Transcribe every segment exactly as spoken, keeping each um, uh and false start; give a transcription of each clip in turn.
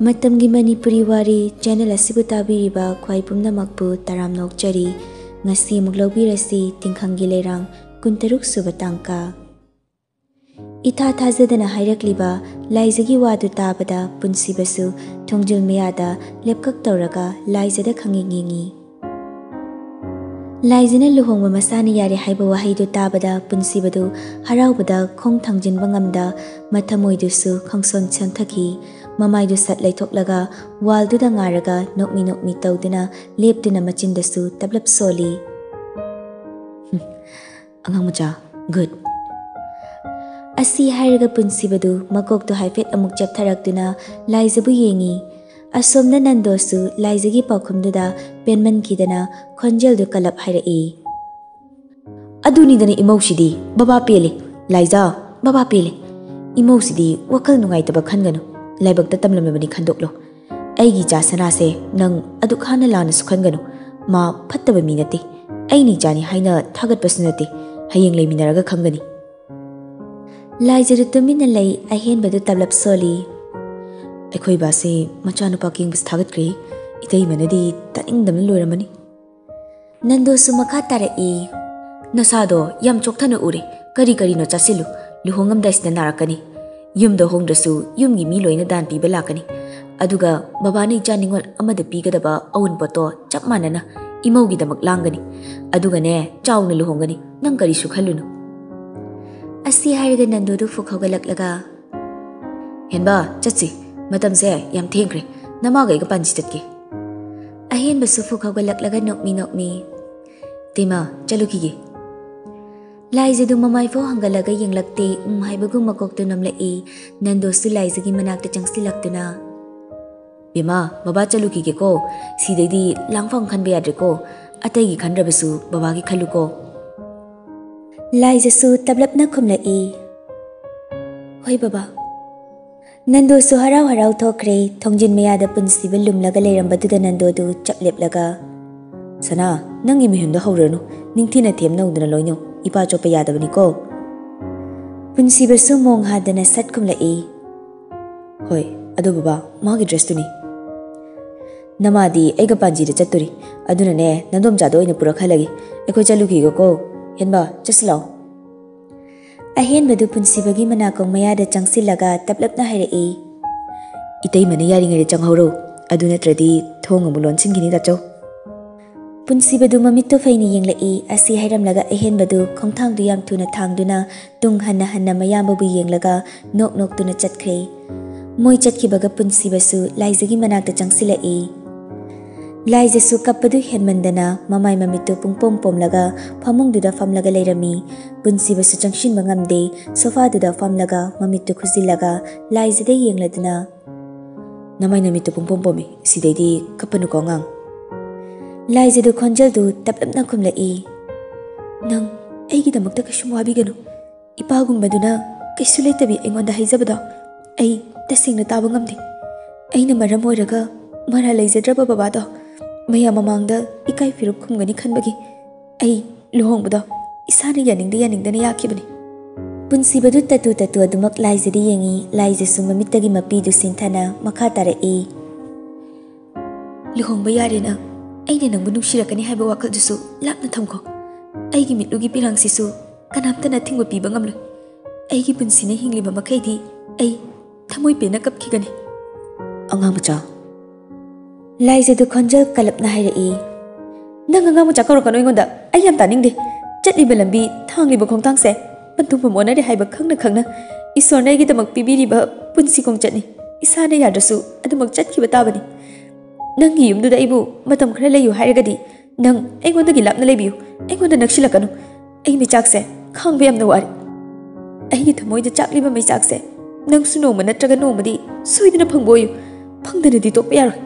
ꯃꯇꯝꯒꯤ ꯃꯅꯤꯄꯨꯔꯤ ꯋꯥꯔꯤ ꯆꯦꯅꯦꯜ ꯑꯁꯤꯕꯨ ꯇꯥꯕꯤꯔꯤꯕ ꯈ꯭ꯋꯥꯏ ꯄꯨꯝꯅꯃꯛꯄꯨ ꯇꯔꯥꯝꯅ ꯑꯣꯛꯆꯔꯤ꯫ ꯉꯁꯤ ꯑꯃꯨꯛ ꯂꯧꯕꯤꯔꯁꯤ ꯇꯤꯡꯈꯪꯒꯤ ꯂꯩꯔꯥꯡ ꯀꯨꯟꯇꯔꯨꯛ ꯁꯨꯕ ꯇꯥꯡꯀꯛ꯫ ꯏꯊꯥ ꯊꯥꯖꯗꯅ ꯍꯥꯏꯔꯛꯂꯤꯕ ꯂꯥꯏꯖꯒꯤ ꯋꯥꯗꯨ ꯇꯥꯕꯗ ꯄꯨꯟꯁꯤꯕꯁꯨ ꯊꯣꯡꯖꯤꯜ ꯃꯌꯥꯗ ꯂꯦꯞꯀꯛ ꯇꯧꯔꯒ ꯂꯥꯏꯖꯗ ꯈꯪꯌꯦꯡ ꯌꯦꯡꯉꯤ꯫ ꯂꯥꯏꯖꯅ ꯂꯨꯍꯣꯡꯕ ꯃꯁꯥꯅ ꯌꯥꯔꯦ ꯍꯥꯏꯕ ꯋꯥꯍꯩꯗꯨ ꯇꯥꯕꯗ ꯄꯨꯟꯁꯤꯕꯗꯨ ꯍꯔꯥꯎꯕꯗ ꯈꯣꯡ ꯊꯥꯡꯖꯤꯟꯕ ꯉꯝꯗ ꯃꯊꯃꯣꯏꯗꯨꯁꯨ ꯈꯪꯁꯣꯟ ꯁꯣꯟꯊꯈꯤ꯫ ꯃꯃꯥꯏꯗꯨ ꯁꯠ ꯂꯩꯊꯣꯛꯂꯒ ꯋꯥꯜꯗꯨꯗ ꯉꯥꯔꯒ ꯅꯣꯛꯃꯤ ꯅꯣꯛꯃꯤ ꯇꯧꯗꯨꯅ ꯂꯦꯞꯇꯨꯅ ꯃꯆꯤꯟꯗꯁꯨ ꯇꯞꯂꯞ ꯁꯣꯜꯂꯤ꯫ "ꯍꯨꯝ, ꯑꯉꯥꯡ ꯃꯆꯥ, ꯒꯨꯗ꯫" ꯑꯁꯤ ꯍꯥꯏꯔꯒ ꯄꯨꯟꯁꯤꯕꯗꯨ ꯃꯀꯣꯛꯇꯨ ꯍꯥꯏꯐꯦꯠ ꯑꯃꯨꯛ ꯆꯦꯞꯊꯔꯛꯇꯨꯅ ꯂꯥꯏꯖꯕꯨ ꯌꯦꯡꯉꯤ꯫ ꯑꯁꯣꯝꯗ ꯅꯟꯗꯣꯁꯨ ꯂꯥꯏꯖꯒꯤ ꯄꯥꯎꯈꯨꯝꯗꯨꯗ ꯄꯦꯟꯃꯟꯈꯤꯗꯅ ꯈꯣꯟꯖꯦꯜꯗꯨ ꯀꯜꯂꯞ ꯍꯥꯏꯔꯛꯏ꯫ "ꯑꯗꯨꯅꯤꯗꯅ ꯏꯃꯧꯁꯤꯗꯤ, ꯕꯕꯥ ꯄꯦꯜꯂꯦ, ꯂꯥꯏꯖꯥ, ꯕꯕꯥ ꯄꯦꯜꯂꯦ꯫ ꯏꯃꯧꯁꯤꯗꯤ ꯋꯥꯈꯜ ꯅꯨꯡꯉꯥꯏꯇꯕ ꯈꯟꯒꯅꯨ, ꯂꯥꯏꯕꯛꯇ ꯇꯝꯂꯝꯂꯕꯅꯤ ꯈꯟꯗꯣꯛꯂꯣ꯫ ꯑꯩꯒꯤ ꯏꯆꯥ ꯁꯅꯥꯁꯦ ꯅꯪ ꯑꯗꯨꯛ ꯍꯥꯟꯅ ꯂꯥꯟꯅꯁꯨ ꯈꯟꯒꯅꯨ꯫ ꯃꯥ ꯐꯠꯇꯕ ꯃꯤ ꯅꯠꯇꯦ, ꯑꯩꯅ ꯏꯆꯥꯅꯤ ꯍꯥꯏꯅ ꯊꯥꯒꯠꯄꯁꯨ ꯅꯠꯇꯦ, ꯍꯌꯦꯡ ꯂꯩꯃꯤꯟꯅꯔꯒ ꯈꯪꯒꯅꯤ꯫" ꯂꯥꯏꯖꯗꯨ ꯇꯨꯃꯤꯟꯅ ꯂꯩ, ꯑꯍꯦꯟꯕꯗꯨ ꯇꯞꯂꯞ ꯁꯣꯜꯂꯤ꯫ "ꯑꯩꯈꯣꯏ ꯕꯥꯁꯦ ꯃꯆꯥꯅꯨꯄꯥ ꯀꯦꯡꯕꯁꯦ ꯊꯥꯒꯠꯈ꯭ꯔꯦ, ꯏꯇꯩꯃꯅꯗꯤ ꯇꯥꯅꯤꯡꯗꯕꯅ ꯂꯣꯏꯔꯝꯃꯅꯤ꯫" ꯅꯟꯗꯣꯁꯨ ꯃꯈꯥ ꯇꯥꯔꯛꯏ꯫ "ꯅꯁꯥꯗꯣ ꯌꯥꯝ ꯆꯣꯛꯊꯅ ꯎꯔꯦ, ꯀꯔꯤ ꯀꯔꯤꯅꯣ ꯆꯥꯁꯤꯜꯂꯨ, ꯂꯨꯍꯣꯡꯉꯝꯗꯥꯏꯁꯤꯗ ꯅꯥꯔꯛꯀꯅꯤ꯫ ꯌꯨꯝꯗ ꯍꯣꯡꯗ꯭ꯔꯁꯨ ꯌꯨꯝꯒꯤ ꯃꯤ ꯂꯣꯏꯅ ꯗꯥꯟ ꯄꯤꯕ ꯂꯥꯛꯀꯅꯤ꯫ ꯑꯗꯨꯒ ꯕꯕꯥꯅ ꯏꯆꯥ ꯅꯤꯉꯣꯜ ꯑꯃꯗ ꯄꯤꯒꯗꯕ ꯑꯎꯟꯄꯣꯠꯇꯣ ꯆꯞ ꯃꯥꯟꯅꯅ ꯏꯃꯧꯒꯤꯗꯃꯛ ꯂꯥꯡꯒꯅꯤ꯫ ꯑꯗꯨꯒꯅꯦ, ꯆꯥꯎꯅ ꯂꯨꯍꯣꯡꯒꯅꯤ, ꯅꯪ ꯀꯔꯤꯁꯨ ꯈꯜꯂꯨꯅꯨ꯫" ꯑꯁꯤ ꯍꯥꯏꯔꯒ ꯅꯟꯗꯣꯗꯨ ꯐꯨꯛ ꯍꯧꯒꯠꯂꯛꯂꯒ, "ꯍꯦꯟꯕ, ꯆꯠꯁꯤ, ꯃꯇꯝꯁꯦ ꯌꯥꯝ ꯊꯦꯡꯈ꯭ꯔꯦ, ꯅꯃꯥꯒ ꯑꯩꯒ ꯄꯥꯟꯖꯤ ꯆꯠꯀꯦ꯫" ꯑꯍꯦꯟꯕꯁꯨ ꯐꯨꯛ ꯍꯧꯒꯠꯂꯛꯂꯒ ꯅꯣꯛꯃꯤ ꯅꯣꯛꯃꯤ, "ꯏꯇꯩꯃ, ꯆꯠꯂꯨꯈꯤꯒꯦ꯫" ꯂꯥꯏꯖꯗꯨ ꯃꯃꯥꯏꯐꯥꯎ ꯍꯪꯒꯠꯂꯒ ꯌꯦꯡꯂꯛꯇꯦ, ꯎꯝ ꯍꯥꯏꯕꯒꯨꯝ ꯃꯀꯣꯛꯇꯨ ꯅꯣꯝꯂꯛꯏ꯫ ꯅꯟꯗꯣꯁꯨ ꯂꯥꯏꯖꯒꯤ ꯃꯅꯥꯛꯇ ꯆꯪꯁꯤꯜꯂꯛꯇꯨꯅ, "ꯕꯦꯝꯃ, ꯕꯕꯥ ꯆꯠꯂꯨꯈꯤꯒꯦꯀꯣ, ꯁꯤꯗꯩꯗꯤ ꯂꯥꯡꯐꯝ ꯈꯟꯕ ꯌꯥꯗ꯭ꯔꯦꯀꯣ, ꯑꯇꯩꯒꯤ ꯈꯟꯗ꯭ꯔꯕꯁꯨ ꯕꯕꯥꯒꯤ ꯈꯜꯂꯨꯀꯣ꯫" ꯂꯥꯏꯖꯁꯨ ꯇꯞꯂꯞꯅ ꯈꯨꯝꯂꯛꯏ, "ꯍꯣꯏ ꯕꯕꯥ꯫" ꯅꯟꯗꯣꯁꯨ ꯍꯔꯥꯎ ꯍꯔꯥꯎ ꯊꯣꯛꯈ꯭ꯔꯦ꯫ ꯊꯣꯡꯖꯤꯟ ꯃꯌꯥꯗ ꯄꯨꯟꯁꯤꯕ ꯂꯨꯝꯂꯒ ꯂꯩꯔꯝꯕꯗꯨꯗ ꯅꯟꯗꯣꯗꯨ ꯆꯞ ꯂꯦꯞꯂꯒ, "ꯁꯅꯥ, ꯅꯪꯒꯤ ꯃꯤꯍꯨꯟꯗꯣ ꯍꯧꯔꯅꯨ, ꯅꯤꯡꯊꯤꯅ ꯊꯦꯝ ꯅꯧꯗꯅ ꯂꯣꯏꯅꯧ, ꯏꯄꯥ ꯆꯣꯞꯄ ꯌꯥꯗꯕꯅꯤꯀꯣ꯫" ꯄꯨꯟꯁꯤꯕꯁꯨ ꯃꯣꯡ ꯍꯥꯗꯅ ꯁꯠ ꯈꯨꯝꯂꯛꯏ, "ꯍꯣꯏ, "ꯑꯗꯣ ꯕꯕꯥ, ꯃꯥꯒꯤ dressꯇꯨꯅꯤ?" "ꯅꯃꯥꯗꯤ ꯑꯩꯒ ꯄꯥꯟꯖꯤꯗ ꯆꯠꯇꯣꯔꯤ, ꯑꯗꯨꯅꯅꯦ ꯅꯗꯣꯝꯆꯥꯗꯣ ꯑꯣꯏꯅ ꯄꯨꯔꯛꯍꯜꯂꯒꯦ꯫ ꯑꯩꯈꯣꯏ ꯆꯠꯂꯨꯈꯤꯒꯦꯀꯣ꯫ ꯍꯦꯟꯕ, ꯆꯠꯁꯤ ꯂꯥꯛꯑꯣ꯫" ꯑꯍꯦꯟꯕꯗꯨ ꯄꯨꯟꯁꯤꯕꯒꯤ ꯃꯅꯥꯀꯣꯡ ꯃꯌꯥꯗ ꯆꯪꯁꯤꯜꯂꯒ ꯇꯞꯂꯞꯅ ꯍꯥꯏꯔꯛꯏ꯫ "ꯏꯇꯩꯃꯅ ꯌꯥꯔꯤꯉꯩꯗ ꯆꯪꯍꯧꯔꯣ, ꯑꯗꯨ ꯅꯠꯇ꯭ꯔꯗꯤ ꯊꯣꯡ ꯑꯃꯨꯛ ꯂꯣꯟꯁꯤꯟꯈꯤꯅꯤ ꯇꯥꯆꯧ꯫" ꯄꯨꯟꯁꯤꯕꯗꯨ ꯃꯃꯤꯠꯇꯨ ꯐꯩꯅ ꯌꯦꯡꯂꯛꯏ꯫ ꯑꯁꯤ ꯍꯥꯏꯔꯝꯂꯒ ꯑꯍꯦꯟꯕꯗꯨ ꯈꯣꯡꯊꯥꯡꯗꯨ ꯌꯥꯝ ꯊꯨꯅ ꯊꯥꯡꯗꯨꯅ ꯇꯨꯡ ꯍꯟꯅ ꯍꯟꯅ ꯃꯌꯥꯝꯕꯕꯨ ꯌꯦꯡꯂꯒ ꯅꯣꯛ ꯅꯣꯛꯇꯨꯅ ꯆꯠꯈ꯭ꯔꯦ꯫ ꯃꯣꯏ ꯆꯠꯈꯤꯕꯒ ꯄꯨꯟꯁꯤꯕꯁꯨ ꯂꯥꯏꯖꯒꯤ ꯃꯅꯥꯛꯇ ꯆꯪꯁꯤꯜꯂꯛꯏ꯫ ꯂꯥꯏꯖꯁꯨ ꯀꯞꯄꯗꯨ ꯍꯦꯟꯃꯟꯗꯅ ꯃꯃꯥꯏ ꯃꯃꯤꯠꯇꯨ ꯄꯨꯡꯄꯣꯝ ꯄꯣꯝꯂꯒ ꯐꯃꯨꯡꯗꯨꯗ ꯐꯝꯂꯒ ꯂꯩꯔꯝꯃꯤ꯫ ꯄꯨꯟꯁꯤꯕꯁꯨ ꯆꯪꯁꯤꯟꯕ ꯉꯝꯗꯦ꯫ ꯁꯣꯐꯥꯗꯨꯗ ꯐꯝꯂꯒ ꯃꯃꯤꯠꯇꯨ ꯈꯨꯖꯤꯜꯂꯒ ꯂꯥꯏꯖꯗ ꯌꯦꯡꯂꯗꯨꯅ, "ꯅꯃꯥꯏ ꯅꯃꯤꯠꯇꯨ ꯄꯨꯡꯄꯣꯝ ꯄꯣꯝꯃꯤ, ꯁꯤꯗꯩꯗꯤ ꯀꯞꯄꯅꯨꯀꯣ ꯑꯉꯥꯡ꯫" ꯂꯥꯏꯖꯗꯨ ꯈꯣꯟꯖꯦꯜꯗꯨ ꯇꯞꯂꯞꯅ ꯈꯨꯝꯂꯛꯏ꯫ "ꯅꯪ ꯑꯩꯒꯤꯗꯃꯛꯇ ꯀꯩꯁꯨꯝ ꯋꯥꯕꯤꯒꯅꯨ꯫ ꯏꯄꯥꯒꯨꯝꯕꯗꯨꯅ ꯀꯩꯁꯨ ꯂꯩꯇꯕꯤ ꯑꯩꯉꯣꯟꯗ ꯍꯥꯏꯖꯕꯗꯣ ꯑꯩ ꯇꯁꯦꯡꯅ ꯇꯥꯕ ꯉꯝꯗꯦ꯫ ꯑꯩꯅ ꯃꯔꯝ ꯑꯣꯏꯔꯒ ꯃꯔꯥꯜ ꯂꯩꯖꯗ꯭ꯔꯕ ꯕꯕꯥꯗꯣ ꯃꯌꯥꯝ ꯃꯃꯥꯡꯗ ꯏꯀꯥꯏ ꯐꯤꯔꯨꯞ ꯈꯨꯝꯒꯅꯤ ꯈꯟꯕꯒꯤ ꯑꯩ ꯂꯨꯍꯣꯡꯕꯗꯣ ꯏꯁꯥꯅ ꯌꯥꯅꯤꯡꯗ ꯌꯥꯅꯤꯡꯗꯅ ꯌꯥꯈꯤꯕꯅꯤ꯫" ꯄꯨꯟꯁꯤꯕꯗꯨ ꯇꯠꯇꯨ ꯇꯠꯇꯨ ꯑꯗꯨꯃꯛ ꯂꯥꯏꯖꯗ ꯌꯦꯡꯉꯤ꯫ ꯂꯥꯏꯖꯁꯨ ꯃꯃꯤꯠꯇꯒꯤ ꯃꯄꯤꯗꯨ ꯁꯤꯟꯊꯅ ꯃꯈꯥ ꯇꯥꯔꯛꯏ꯫ "ꯂꯨꯍꯣꯡꯕ ꯌꯥꯔꯦ ꯅꯪ꯫ ꯑꯩꯅ ꯅꯪꯕꯨ ꯅꯨꯡꯁꯤꯔꯛꯀꯅꯤ ꯍꯥꯏꯕ ꯋꯥꯈꯜꯗꯨꯁꯨ ꯂꯥꯞꯅ ꯊꯝꯈꯣ꯫ ꯑꯩꯒꯤ ꯃꯤꯠꯂꯨꯒꯤ ꯄꯤꯔꯥꯡꯁꯤꯁꯨ ꯀꯅꯥꯝꯇꯅ ꯑꯊꯤꯡꯕ ꯄꯤꯕ ꯉꯝꯂꯣꯏ꯫ ꯑꯩꯒꯤ ꯄꯨꯟꯁꯤꯅ ꯍꯤꯡꯂꯤꯕ ꯃꯈꯩꯗꯤ ꯑꯩ ꯊꯃꯣꯏ ꯄꯦꯟꯅ ꯀꯞꯈꯤꯒꯅꯤ꯫" "ꯑꯉꯥꯡ ꯃꯆꯥ꯫" ꯂꯥꯏꯖꯗꯨ ꯈꯣꯟꯖꯦꯜ ꯀꯜꯂꯞꯅ ꯍꯥꯏꯔꯛꯏ꯫ "ꯅꯪ ꯑꯉꯥꯡ ꯃꯆꯥ ꯀꯧꯔꯛꯀꯅꯨ ꯑꯩꯉꯣꯟꯗ꯫ ꯑꯩ ꯌꯥꯝ ꯇꯥꯅꯤꯡꯗꯦ꯫ ꯆꯠꯂꯤꯕ ꯂꯝꯕꯤ, ꯊꯥꯡꯂꯤꯕ ꯈꯣꯡꯊꯥꯡꯁꯦ ꯄꯟꯊꯨꯡꯐꯝ ꯑꯣꯟꯅꯔꯦ ꯍꯥꯏꯕ ꯈꯪꯅ ꯈꯪꯅ ꯏꯁꯣꯔꯅ ꯑꯩꯒꯤꯗꯃꯛ ꯄꯤꯕꯤꯔꯤꯕ ꯄꯨꯟꯁꯤ ꯈꯣꯡꯆꯠꯅꯤ꯫ ꯏꯁꯥꯅ ꯌꯥꯗ꯭ꯔꯁꯨ ꯑꯗꯨꯃꯛ ꯆꯠꯈꯤꯕ ꯇꯥꯕꯅꯤ꯫ ꯅꯪꯒꯤ ꯌꯨꯝꯗꯨꯗ ꯑꯩꯕꯨ ꯃꯇꯝ ꯈꯔ ꯂꯩꯌꯨ ꯍꯥꯏꯔꯒꯗꯤ ꯅꯪ ꯑꯩꯉꯣꯟꯗꯒꯤ ꯂꯥꯞꯅ ꯂꯩꯕꯤꯌꯨ꯫ ꯑꯩꯉꯣꯟꯗ ꯅꯛꯁꯤꯜꯂꯛꯀꯅꯨ꯫ ꯑꯩ ꯃꯩꯆꯥꯛꯁꯦ ꯈꯥꯡꯕ ꯌꯥꯝꯅ ꯋꯥꯔꯦ꯫ ꯑꯩꯒꯤ ꯊꯃꯣꯏꯗ ꯆꯥꯛꯂꯤꯕ ꯃꯩꯆꯥꯛꯁꯦ ꯅꯪꯁꯨ ꯅꯣꯡꯃ ꯅꯠꯇ꯭ꯔꯒ ꯅꯣꯡꯃꯗꯤ ꯁꯣꯏꯗꯅ ꯐꯪꯕ ꯑꯣꯏꯌꯨ꯫ ꯐꯪꯗꯅꯗꯤ ꯇꯣꯛꯄ ꯌꯥꯔꯣꯏ꯫"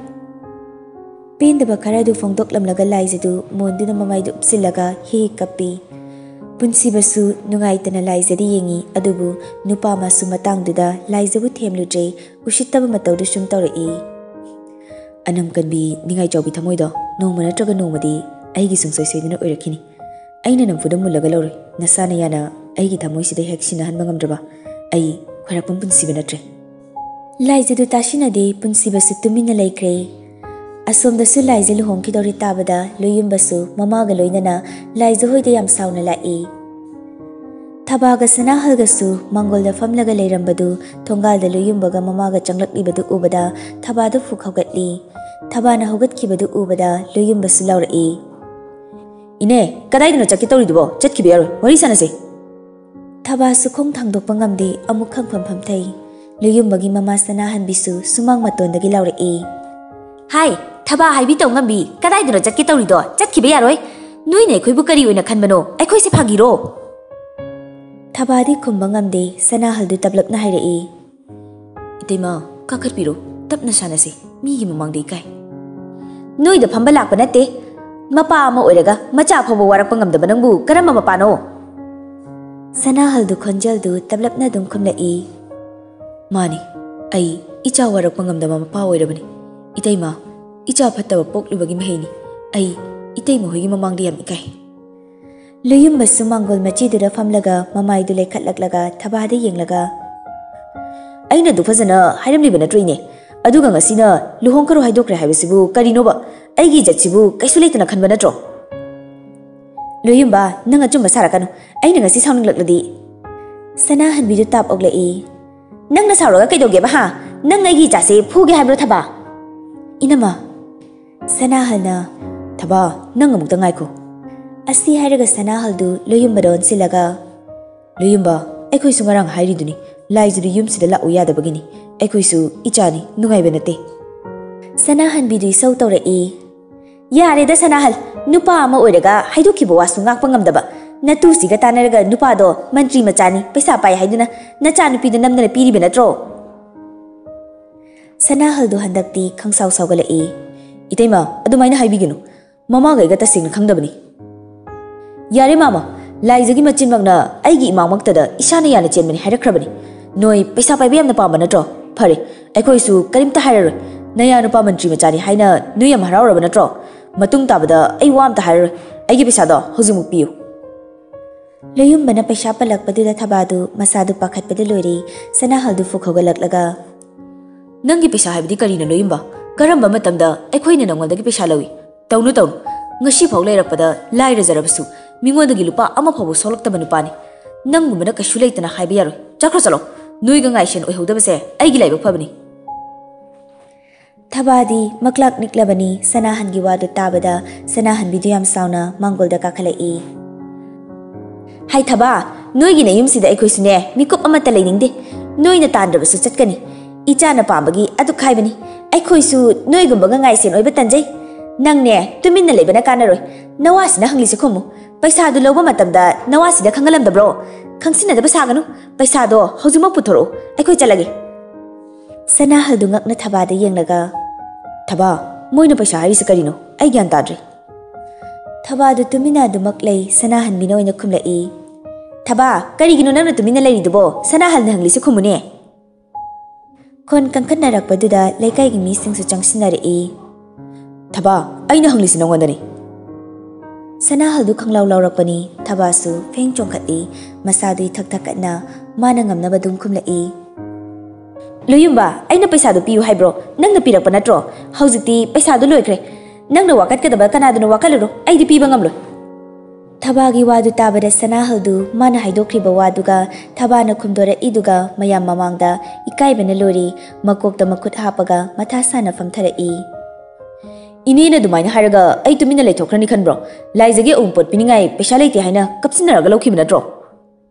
ꯄꯦꯟꯗꯕ ꯈꯔꯗꯨ ꯐꯣꯡꯗꯣꯛꯂꯝꯂꯒ ꯂꯥꯏꯖꯗꯨ ꯃꯣꯟꯗꯨꯅ ꯃꯃꯥꯏꯗꯨ ꯎꯞꯁꯤꯜꯂꯒ ꯍꯦꯛ ꯍꯦꯛ ꯀꯞꯄꯤ꯫ ꯄꯨꯟꯁꯤꯕꯁꯨ ꯅꯨꯡꯉꯥꯏꯇꯅ ꯂꯥꯏꯖꯗ ꯌꯦꯡꯉꯤ꯫ ꯑꯗꯨꯕꯨ ꯅꯨꯄꯥ ꯃꯥꯁꯨ ꯃꯇꯥꯡꯗꯨꯗ ꯂꯥꯏꯖꯕꯨ ꯊꯦꯝꯂꯨꯗ꯭ꯔꯦ꯫ ꯎꯁꯤꯠꯇꯕ ꯃꯇꯧꯗꯨ ꯁꯨꯝ ꯇꯧꯔꯛꯏ꯫ "ꯑꯅꯝ ꯀꯟꯕꯤ, ꯅꯤꯡꯉꯥꯏ ꯆꯥꯎꯕꯤ ꯊꯃꯣꯏꯗꯣ, ꯅꯣꯡꯃ ꯅꯠꯇ꯭ꯔꯒ ꯅꯣꯡꯃꯗꯤ ꯑꯩꯒꯤ ꯁꯨꯡꯁꯣꯏ ꯁꯣꯏꯗꯅ ꯑꯣꯏꯔꯛꯈꯤꯅꯤ꯫ ꯑꯩꯅ ꯅꯝꯐꯨꯗ ꯃꯨꯜꯂꯒ ꯂꯧꯔꯣꯏ꯫ ꯅꯁꯥꯅ ꯌꯥꯅ ꯑꯩꯒꯤ ꯊꯃꯣꯏꯁꯤꯗ ꯍꯦꯛ ꯁꯤꯟꯅꯍꯟꯕ ꯉꯝꯗ꯭ꯔꯕ ꯑꯩ ꯈ꯭ꯋꯥꯏꯔꯥꯛꯄꯝ ꯄꯨꯟꯁꯤꯕ ꯅꯠꯇ꯭ꯔꯦ꯫" ꯂꯥꯏꯖꯗꯨ ꯇꯥꯁꯤꯟꯅꯗꯦ, ꯄꯨꯟꯁꯤꯕꯁꯨ ꯇꯨꯃꯤꯟꯅ ꯂꯩꯈ꯭ꯔꯦ꯫ ꯑꯁꯣꯝꯗꯁꯨ ꯂꯥꯏꯖ ꯂꯨꯍꯣꯡꯈꯤꯗꯧꯔꯦ ꯇꯥꯕꯗ ꯂꯣꯌꯨꯝꯕꯁꯨ ꯃꯃꯥꯒ ꯂꯣꯏꯅꯅ ꯂꯥꯏꯖ ꯍꯣꯏꯗ ꯌꯥꯝ ꯁꯥꯎꯅ ꯂꯥꯛꯏ꯫ ꯊꯕꯥꯒ ꯁꯅꯥꯍꯜꯒꯁꯨ ꯃꯥꯡꯒꯣꯜꯗ ꯐꯝꯂꯒ ꯂꯩꯔꯝꯕꯗꯨ ꯊꯣꯡꯒꯥꯜꯗ ꯂꯣꯌꯨꯝꯕꯒ ꯃꯃꯥꯒ ꯆꯪꯂꯛꯂꯤꯕꯗꯨ ꯎꯕꯗ ꯊꯕꯥꯗꯨ ꯐꯨꯛ ꯍꯧꯒꯠꯂꯤ꯫ ꯊꯕꯥꯅ ꯍꯧꯒꯠꯈꯤꯕꯗꯨ ꯎꯕꯗ ꯂꯣꯌꯨꯝꯕꯁꯨ ꯂꯥꯎꯔꯛꯏ꯫ "ꯏꯅꯦ, ꯀꯗꯥꯏꯗꯅꯣ ꯆꯠꯀꯦ ꯇꯧꯔꯤꯗꯨꯕꯣ? ꯆꯠꯈꯤꯕ ꯌꯥꯔꯣꯏ, ꯋꯥꯔꯤ ꯁꯥꯟꯅꯁꯦ꯫" ꯊꯕꯥꯁꯨ ꯈꯣꯡ ꯊꯥꯡꯗꯣꯛꯄ ꯉꯝꯗꯦ, ꯑꯃꯨꯛ ꯈꯪꯐꯝ ꯐꯝꯊꯩ꯫ ꯂꯣꯌꯨꯝꯕꯒꯤ ꯃꯃꯥ ꯁꯅꯥꯍꯟꯕꯤꯁꯨ ꯁꯨꯃꯥꯡ ꯃꯇꯣꯟꯗꯒꯤ ꯂꯥꯎꯔꯛꯏ꯫ "ꯍꯥꯏ, ꯊꯕꯥ ꯍꯥꯏꯕꯤ ꯇꯧꯉꯝꯕꯤ, ꯀꯗꯥꯏꯗꯅꯣ ꯆꯠꯀꯦ ꯇꯧꯔꯤꯗꯣ? ꯆꯠꯈꯤꯕ ꯌꯥꯔꯣꯏ꯫ ꯅꯣꯏꯅ ꯑꯩꯈꯣꯏꯕꯨ ꯀꯔꯤ ꯑꯣꯏꯅ ꯈꯟꯕꯅꯣ? ꯑꯩꯈꯣꯏꯁꯦ ꯐꯥꯒꯤꯔꯣ?" ꯊꯕꯥꯗꯤ ꯈꯨꯝꯕ ꯉꯝꯗꯦ, ꯁꯅꯥꯍꯜꯗꯨ ꯇꯞꯂꯞꯅ ꯍꯥꯏꯔꯛꯏ꯫ "ꯏꯇꯩꯃ, ꯀꯥꯈꯠꯄꯤꯔꯣ, ꯇꯞꯅ ꯁꯥꯟꯅꯁꯤ, ꯃꯤꯒꯤ ꯃꯃꯥꯡꯗ ꯏꯀꯥꯏ꯫" "ꯅꯣꯏꯗ ꯐꯝꯕ ꯂꯥꯛꯄ ꯅꯠꯇꯦ꯫ ꯃꯄꯥ ꯑꯃ ꯑꯣꯏꯔꯒ ꯃꯆꯥ ꯐꯥꯎꯕ ꯋꯥꯔꯛꯄ ꯉꯝꯗꯕ ꯅꯪꯕꯨ ꯀꯔꯝꯕ ꯃꯄꯥꯅꯣ?" ꯁꯅꯥꯍꯜꯗꯨ ꯈꯣꯟꯖꯦꯜꯗꯨ ꯇꯞꯂꯞꯅ ꯑꯗꯨꯝ ꯈꯨꯝꯂꯛꯏ꯫ "ꯃꯥꯅꯤ, ꯑꯩ ꯏꯆꯥ ꯋꯥꯔꯛꯄ ꯉꯝꯗꯕ ꯃꯄꯥ ꯑꯣꯏꯔꯕꯅꯤ꯫ ꯏꯇꯩꯃ, ꯏꯆꯥ ꯐꯠꯇꯕ ꯄꯣꯛꯂꯨꯕꯒꯤ ꯃꯍꯩꯅꯤ꯫ ꯑꯩ ꯏꯇꯩꯃ ꯍꯣꯏꯒꯤ ꯃꯃꯥꯡꯗ ꯌꯥꯝ ꯏꯀꯥꯏ꯫" ꯂꯣꯌꯨꯝꯕꯁꯨ ꯃꯥꯡꯒꯣꯜ ꯃꯆꯤꯗꯨꯗ ꯐꯝꯂꯒ ꯃꯃꯥꯏꯗꯨ ꯂꯩꯈꯠꯂꯛꯂꯒ ꯊꯕꯥꯗ ꯌꯦꯡꯂꯒ, "ꯑꯩꯅ ꯑꯗꯨ ꯐꯖꯅ ꯍꯥꯏꯔꯝꯂꯤꯕ ꯅꯠꯇ꯭ꯔꯣ, ꯏꯅꯦ? ꯑꯗꯨꯒ ꯉꯁꯤꯅ ꯂꯨꯍꯣꯡꯈ꯭ꯔꯣ ꯍꯥꯏꯗꯣꯛꯈ꯭ꯔꯦ ꯍꯥꯏꯕꯁꯤꯕꯨ ꯀꯔꯤꯅꯣꯕ? ꯑꯩꯒꯤ ꯏꯖꯠꯁꯤꯕꯨ ꯀꯩꯁꯨ ꯂꯩꯇꯅ ꯈꯟꯕ ꯅꯠꯇ꯭ꯔꯣ?" "ꯂꯣꯌꯨꯝꯕ, ꯅꯪ ꯑꯆꯨꯝꯕ ꯁꯥꯔꯛꯀꯅꯨ꯫ ꯑꯩꯅ ꯉꯁꯤ ꯁꯥꯎꯅꯤꯡꯂꯛꯂꯗꯤ?" ꯁꯅꯥꯍꯟꯕꯤꯗꯨ ꯇꯥꯞ ꯑꯣꯛꯂꯛꯏ꯫ "ꯅꯪꯅ ꯁꯥꯎꯔꯒ ꯀꯩꯗꯧꯒꯦꯕ, ꯍꯥ? ꯅꯪ ꯑꯩꯒꯤ ꯏꯆꯥꯁꯦ ꯐꯨꯒꯦ ꯍꯥꯏꯕ꯭ꯔꯣ, ꯊꯕꯥ?" "ꯏꯅꯝꯃ!" ꯁꯅꯥꯍꯜꯅ, "ꯊꯕꯥ, ꯅꯪ ꯑꯃꯨꯛꯇ ꯉꯥꯏꯈꯣ꯫" ꯑꯁꯤ ꯍꯥꯏꯔꯒ ꯁꯅꯥꯍꯜꯗꯨ ꯂꯣꯌꯨꯝꯕꯗ ꯑꯣꯟꯁꯤꯜꯂꯒ, "ꯂꯣꯌꯨꯝꯕ, ꯑꯩꯈꯣꯏꯁꯨ ꯉꯔꯥꯡ ꯍꯥꯏꯔꯤꯗꯨꯅꯤ, ꯂꯥꯏꯖꯗꯨ ꯌꯨꯝꯁꯤꯗ ꯂꯥꯛꯎ ꯌꯥꯗꯕꯒꯤꯅꯤ꯫ ꯑꯩꯈꯣꯏꯁꯨ ꯏꯆꯥꯅꯤ, ꯅꯨꯡꯉꯥꯏꯕ ꯅꯠꯇꯦ꯫" ꯁꯅꯥꯍꯟꯕꯤꯗꯨ ꯏꯁꯧ ꯇꯧꯔꯛꯏ꯫ "ꯌꯥꯔꯦꯗ ꯁꯅꯥꯍꯜ, ꯅꯨꯄꯥ ꯑꯃ ꯑꯣꯏꯔꯒ ꯍꯥꯏꯗꯣꯛꯈꯤꯕ ꯋꯥꯁꯨ ꯉꯥꯛꯄ ꯉꯝꯗꯕ꯫ ꯅꯇꯨꯁꯤꯒ ꯇꯥꯟꯅꯔꯒ ꯅꯨꯄꯥꯗꯣ ꯃꯟꯇ꯭ꯔꯤ ꯃꯆꯥꯅꯤ, ꯄꯩꯁꯥ ꯄꯥꯏ ꯍꯥꯏꯗꯨꯅ ꯅꯆꯥꯅꯨꯄꯤꯗ ꯅꯝꯗꯅ ꯄꯤꯔꯤꯕ ꯅꯠꯇ꯭ꯔꯣ?" ꯁꯅꯥꯍꯜꯗꯨ ꯍꯟꯗꯛꯇꯤ ꯈꯪꯁꯥꯎ ꯁꯥꯎꯒꯠꯂꯛꯏ꯫ "ꯏꯇꯩꯃ, ꯑꯗꯨꯃꯥꯏꯅ ꯍꯥꯏꯕꯤꯒꯅꯨ꯫ ꯃꯃꯥꯒ ꯑꯩꯒ ꯇꯁꯦꯡꯅ ꯈꯪꯗꯕꯅꯤ꯫" "ꯌꯥꯔꯦ ꯃꯥꯃ, ꯂꯥꯏꯖꯒꯤ ꯃꯆꯤꯟꯃꯛꯅ ꯑꯩꯒꯤ ꯏꯃꯥꯃꯛꯇꯗ ꯏꯁꯥꯅ ꯌꯥꯅ ꯆꯦꯟꯕꯅꯤ ꯍꯥꯏꯔꯛꯈ꯭ꯔꯕꯅꯤ꯫ ꯅꯣꯏ ꯄꯩꯁꯥ ꯄꯥꯏꯕ ꯌꯥꯝꯅ ꯄꯥꯝꯕ ꯅꯠꯇ꯭ꯔꯣ? ꯐꯔꯦ, ꯑꯩꯈꯣꯏꯁꯨ ꯀꯔꯤꯝꯇ ꯍꯥꯏꯔꯔꯣꯏ꯫ ꯅꯌꯥ ꯅꯨꯄꯥ ꯃꯟꯇ꯭ꯔꯤ ꯃꯆꯥꯅꯤ ꯍꯥꯏꯅ ꯅꯣꯏ ꯌꯥꯝ ꯍꯔꯥꯎꯔꯕ ꯅꯠꯇ꯭ꯔꯣ? ꯃꯇꯨꯡ ꯇꯥꯕꯗ ꯑꯩ ꯋꯥ ꯑꯝꯇ ꯍꯥꯏꯔꯔꯣꯏ꯫ ꯑꯩꯒꯤ ꯄꯩꯁꯥꯗꯣ ꯍꯧꯖꯤꯛꯃꯨꯛ ꯄꯤꯌꯨ꯫" ꯂꯣꯌꯨꯝꯕꯅ ꯄꯩꯁꯥ ꯄꯜꯂꯛꯄꯗꯨꯗ ꯊꯕꯥꯗꯨ ꯃꯁꯥꯗꯨ ꯄꯥꯈꯠꯄꯗ ꯂꯣꯏꯔꯦ꯫ ꯁꯅꯥꯍꯜꯗꯨ ꯐꯨꯛ ꯍꯧꯒꯠꯂꯛꯂꯒ, ꯅꯪꯒꯤ ꯄꯩꯁꯥ ꯍꯥꯏꯕꯗꯤ ꯀꯔꯤꯅꯣ, ꯂꯣꯌꯨꯝꯕ? ꯀꯔꯝꯕ ꯃꯇꯝꯗ ꯑꯩꯈꯣꯏꯅ ꯅꯉꯣꯟꯗꯒꯤ ꯄꯩꯁꯥ ꯂꯧꯏ? ꯇꯧꯅꯨ, ꯇꯧꯅꯨ꯫ ꯉꯁꯤꯐꯥꯎ ꯂꯩꯔꯛꯄꯗ ꯂꯥꯏꯔꯖꯔꯕꯁꯨ ꯃꯤꯉꯣꯟꯗꯒꯤ ꯂꯨꯄꯥ ꯑꯃ ꯐꯥꯎꯕ ꯁꯣꯛꯂꯛꯇꯕ ꯅꯨꯄꯥꯅꯤ꯫ ꯅꯪꯒꯨꯝꯕꯅ ꯀꯩꯁꯨ ꯂꯩꯇꯅ ꯍꯥꯏꯕ ꯌꯥꯔꯣꯏ꯫ ꯆꯠꯈ꯭ꯔꯣ, ꯆꯠꯂꯣ꯫ ꯅꯣꯏꯒ ꯉꯥꯏꯁꯦꯟ ꯑꯣꯏꯍꯧꯗꯕꯁꯦ ꯑꯩꯒꯤ ꯂꯥꯏꯕꯛ ꯐꯕꯅꯤ꯫ ꯊꯕꯥꯗꯤ ꯃꯛꯂꯥꯛ ꯅꯤꯛꯂꯕꯅꯤ꯫ ꯁꯅꯥꯍꯟꯒꯤ ꯋꯥꯗꯨ ꯇꯥꯕꯗ ꯁꯅꯥꯍꯟꯕꯤꯗꯨ ꯌꯥꯝ ꯁꯥꯎꯅ ꯃꯥꯡꯒꯣꯜꯗ ꯀꯥꯈꯠꯂꯛꯏ꯫ ꯍꯥꯏ ꯊꯕꯥ, ꯅꯣꯏꯒꯤ ꯅꯌꯨꯝꯁꯤꯗ ꯑꯩꯈꯣꯏꯁꯨꯅꯦ ꯃꯤꯀꯨꯞ ꯑꯃꯠꯇ ꯂꯩꯅꯤꯡꯗꯦ꯫ ꯅꯣꯏꯅ ꯇꯥꯟꯗ꯭ꯔꯕꯁꯨ ꯆꯠꯀꯅꯤ꯫ ꯏꯆꯥꯅ ꯄꯥꯝꯕꯒꯤ ꯑꯗꯨꯛ ꯍꯥꯏꯕꯅꯤ꯫ ꯑꯩꯈꯣꯏꯁꯨ ꯅꯣꯏꯒꯨꯝꯕꯒ ꯉꯥꯏꯁꯦꯟ ꯑꯣꯏꯕ ꯇꯟꯖꯩ꯫ ꯅꯪꯅꯦ ꯇꯨꯃꯤꯟꯅ ꯂꯩꯕꯅ ꯀꯥꯟꯅꯔꯣꯏ꯫ ꯅꯋꯥꯁꯤꯅ ꯍꯪꯂꯤꯁꯦ ꯈꯨꯝꯃꯨ꯫ ꯄꯩꯁꯥꯗꯨ ꯂꯧꯕ ꯃꯇꯝꯗ ꯅꯋꯥꯁꯤꯗ ꯈꯪꯍꯜꯂꯝꯗꯕ꯭ꯔꯣ? ꯈꯪꯁꯤꯟꯅꯗꯕ ꯁꯥꯒꯅꯨ꯫ ꯄꯩꯁꯥꯗꯣ ꯍꯧꯖꯤꯛꯃꯛ ꯄꯨꯊꯣꯔꯛꯎ꯫ ꯑꯩꯈꯣꯏ ꯆꯠꯂꯒꯦ꯫ ꯁꯅꯥꯍꯜꯗꯨ ꯉꯛꯅ ꯊꯕꯥꯗ ꯌꯦꯡꯂꯒ, ꯊꯕꯥ, ꯃꯣꯏꯅ ꯄꯩꯁꯥ ꯍꯥꯏꯔꯤꯁꯦ ꯀꯔꯤꯅꯣ? ꯑꯩ ꯒ꯭ꯌꯥꯟ ꯇꯥꯗ꯭ꯔꯦ꯫ ꯊꯕꯥꯗꯨ ꯇꯨꯃꯤꯟꯅ ꯑꯗꯨꯃꯛ ꯂꯩ꯫ ꯁꯅꯥꯍꯟꯕꯤꯅ ꯑꯣꯏꯅ ꯈꯨꯝꯂꯛꯏ꯫ ꯊꯕꯥ, ꯀꯔꯤꯒꯤꯅꯣ ꯅꯪꯅ ꯇꯨꯃꯤꯟꯅ ꯂꯩꯔꯤꯗꯨꯕꯣ? ꯁꯅꯥꯍꯜꯅ ꯍꯪꯂꯤꯁꯦ ꯈꯨꯝꯃꯨꯅꯦ꯫ ꯈꯣꯟ ꯀꯟꯈꯠꯅꯔꯛꯄꯗꯨꯗ ꯂꯩꯀꯥꯏꯒꯤ ꯃꯤꯁꯤꯡꯁꯨ ꯆꯪꯁꯤꯟꯅꯔꯛꯏ꯫ ꯊꯕꯥ, ꯑꯩꯅ ꯍꯪꯂꯤꯁꯤ ꯅꯉꯣꯟꯗꯅꯤ꯫ ꯁꯅꯥꯍꯜꯗꯨ ꯈꯪꯂꯥꯎ ꯂꯥꯎꯔꯛꯄꯅꯤ꯫ ꯊꯕꯥꯁꯨ ꯐꯦꯡ ꯆꯣꯡꯈꯠꯂꯤ꯫ ꯃꯁꯥꯗꯨ ꯏꯊꯛ ꯊꯛꯀꯠꯅ ꯃꯥꯅ ꯉꯝꯅꯕ ꯑꯗꯨꯝ ꯈꯨꯝꯂꯛꯏ꯫ ꯂꯣꯌꯨꯝꯕ, ꯑꯩꯅ ꯄꯩꯁꯥꯗꯨ ꯄꯤꯌꯨ ꯍꯥꯏꯕ꯭ꯔꯣ? ꯅꯪꯅ ꯄꯤꯔꯛꯄ ꯅꯠꯇ꯭ꯔꯣ? ꯍꯧꯖꯤꯛꯇꯤ ꯄꯩꯁꯥꯗꯨ ꯂꯣꯏꯈ꯭ꯔꯦ꯫ ꯅꯪꯅ ꯋꯥꯀꯠꯀꯗꯕ ꯀꯅꯥꯗꯨꯅꯣ ꯋꯥꯀꯠꯂꯨꯔꯣ꯫ ꯑꯩꯗꯤ ꯄꯤꯕ ꯉꯝꯂꯣꯏ꯫ ꯊꯕꯥꯒꯤ ꯋꯥꯗꯨ ꯇꯥꯕꯗ ꯁꯅꯥꯍꯜꯗꯨ ꯃꯥꯅ ꯍꯥꯏꯗꯣꯛꯈ꯭ꯔꯤꯕ ꯋꯥꯗꯨꯒ ꯊꯕꯥꯅ ꯈꯨꯝꯗꯣꯔꯛꯏꯗꯨꯒ ꯃꯌꯥꯝ ꯃꯃꯥꯡꯗ ꯏꯀꯥꯏꯕꯅ ꯂꯣꯏꯔꯤ꯫ ꯃꯀꯣꯛꯇ ꯃꯈꯨꯠ ꯍꯥꯞꯄꯒ ꯃꯊꯥ ꯁꯥꯅ ꯐꯝꯊꯔꯛꯏ꯫ ꯏꯅꯦꯅ ꯑꯗꯨꯃꯥꯏꯅ ꯍꯥꯏꯔꯒ ꯑꯩ ꯇꯨꯃꯤꯟꯅ ꯂꯩꯊꯣꯛꯈ꯭ꯔꯅꯤ ꯈꯟꯕ꯭ꯔꯣ? ꯂꯥꯏꯖꯒꯤ ꯑꯎꯟꯄꯣꯠ ꯄꯤꯅꯤꯡꯉꯥꯏ ꯄꯩꯁꯥ ꯂꯩꯇꯦ ꯍꯥꯏꯅ ꯀꯞꯁꯤꯟꯅꯔꯒ ꯂꯧꯈꯤꯕ ꯅꯠꯇ꯭ꯔꯣ?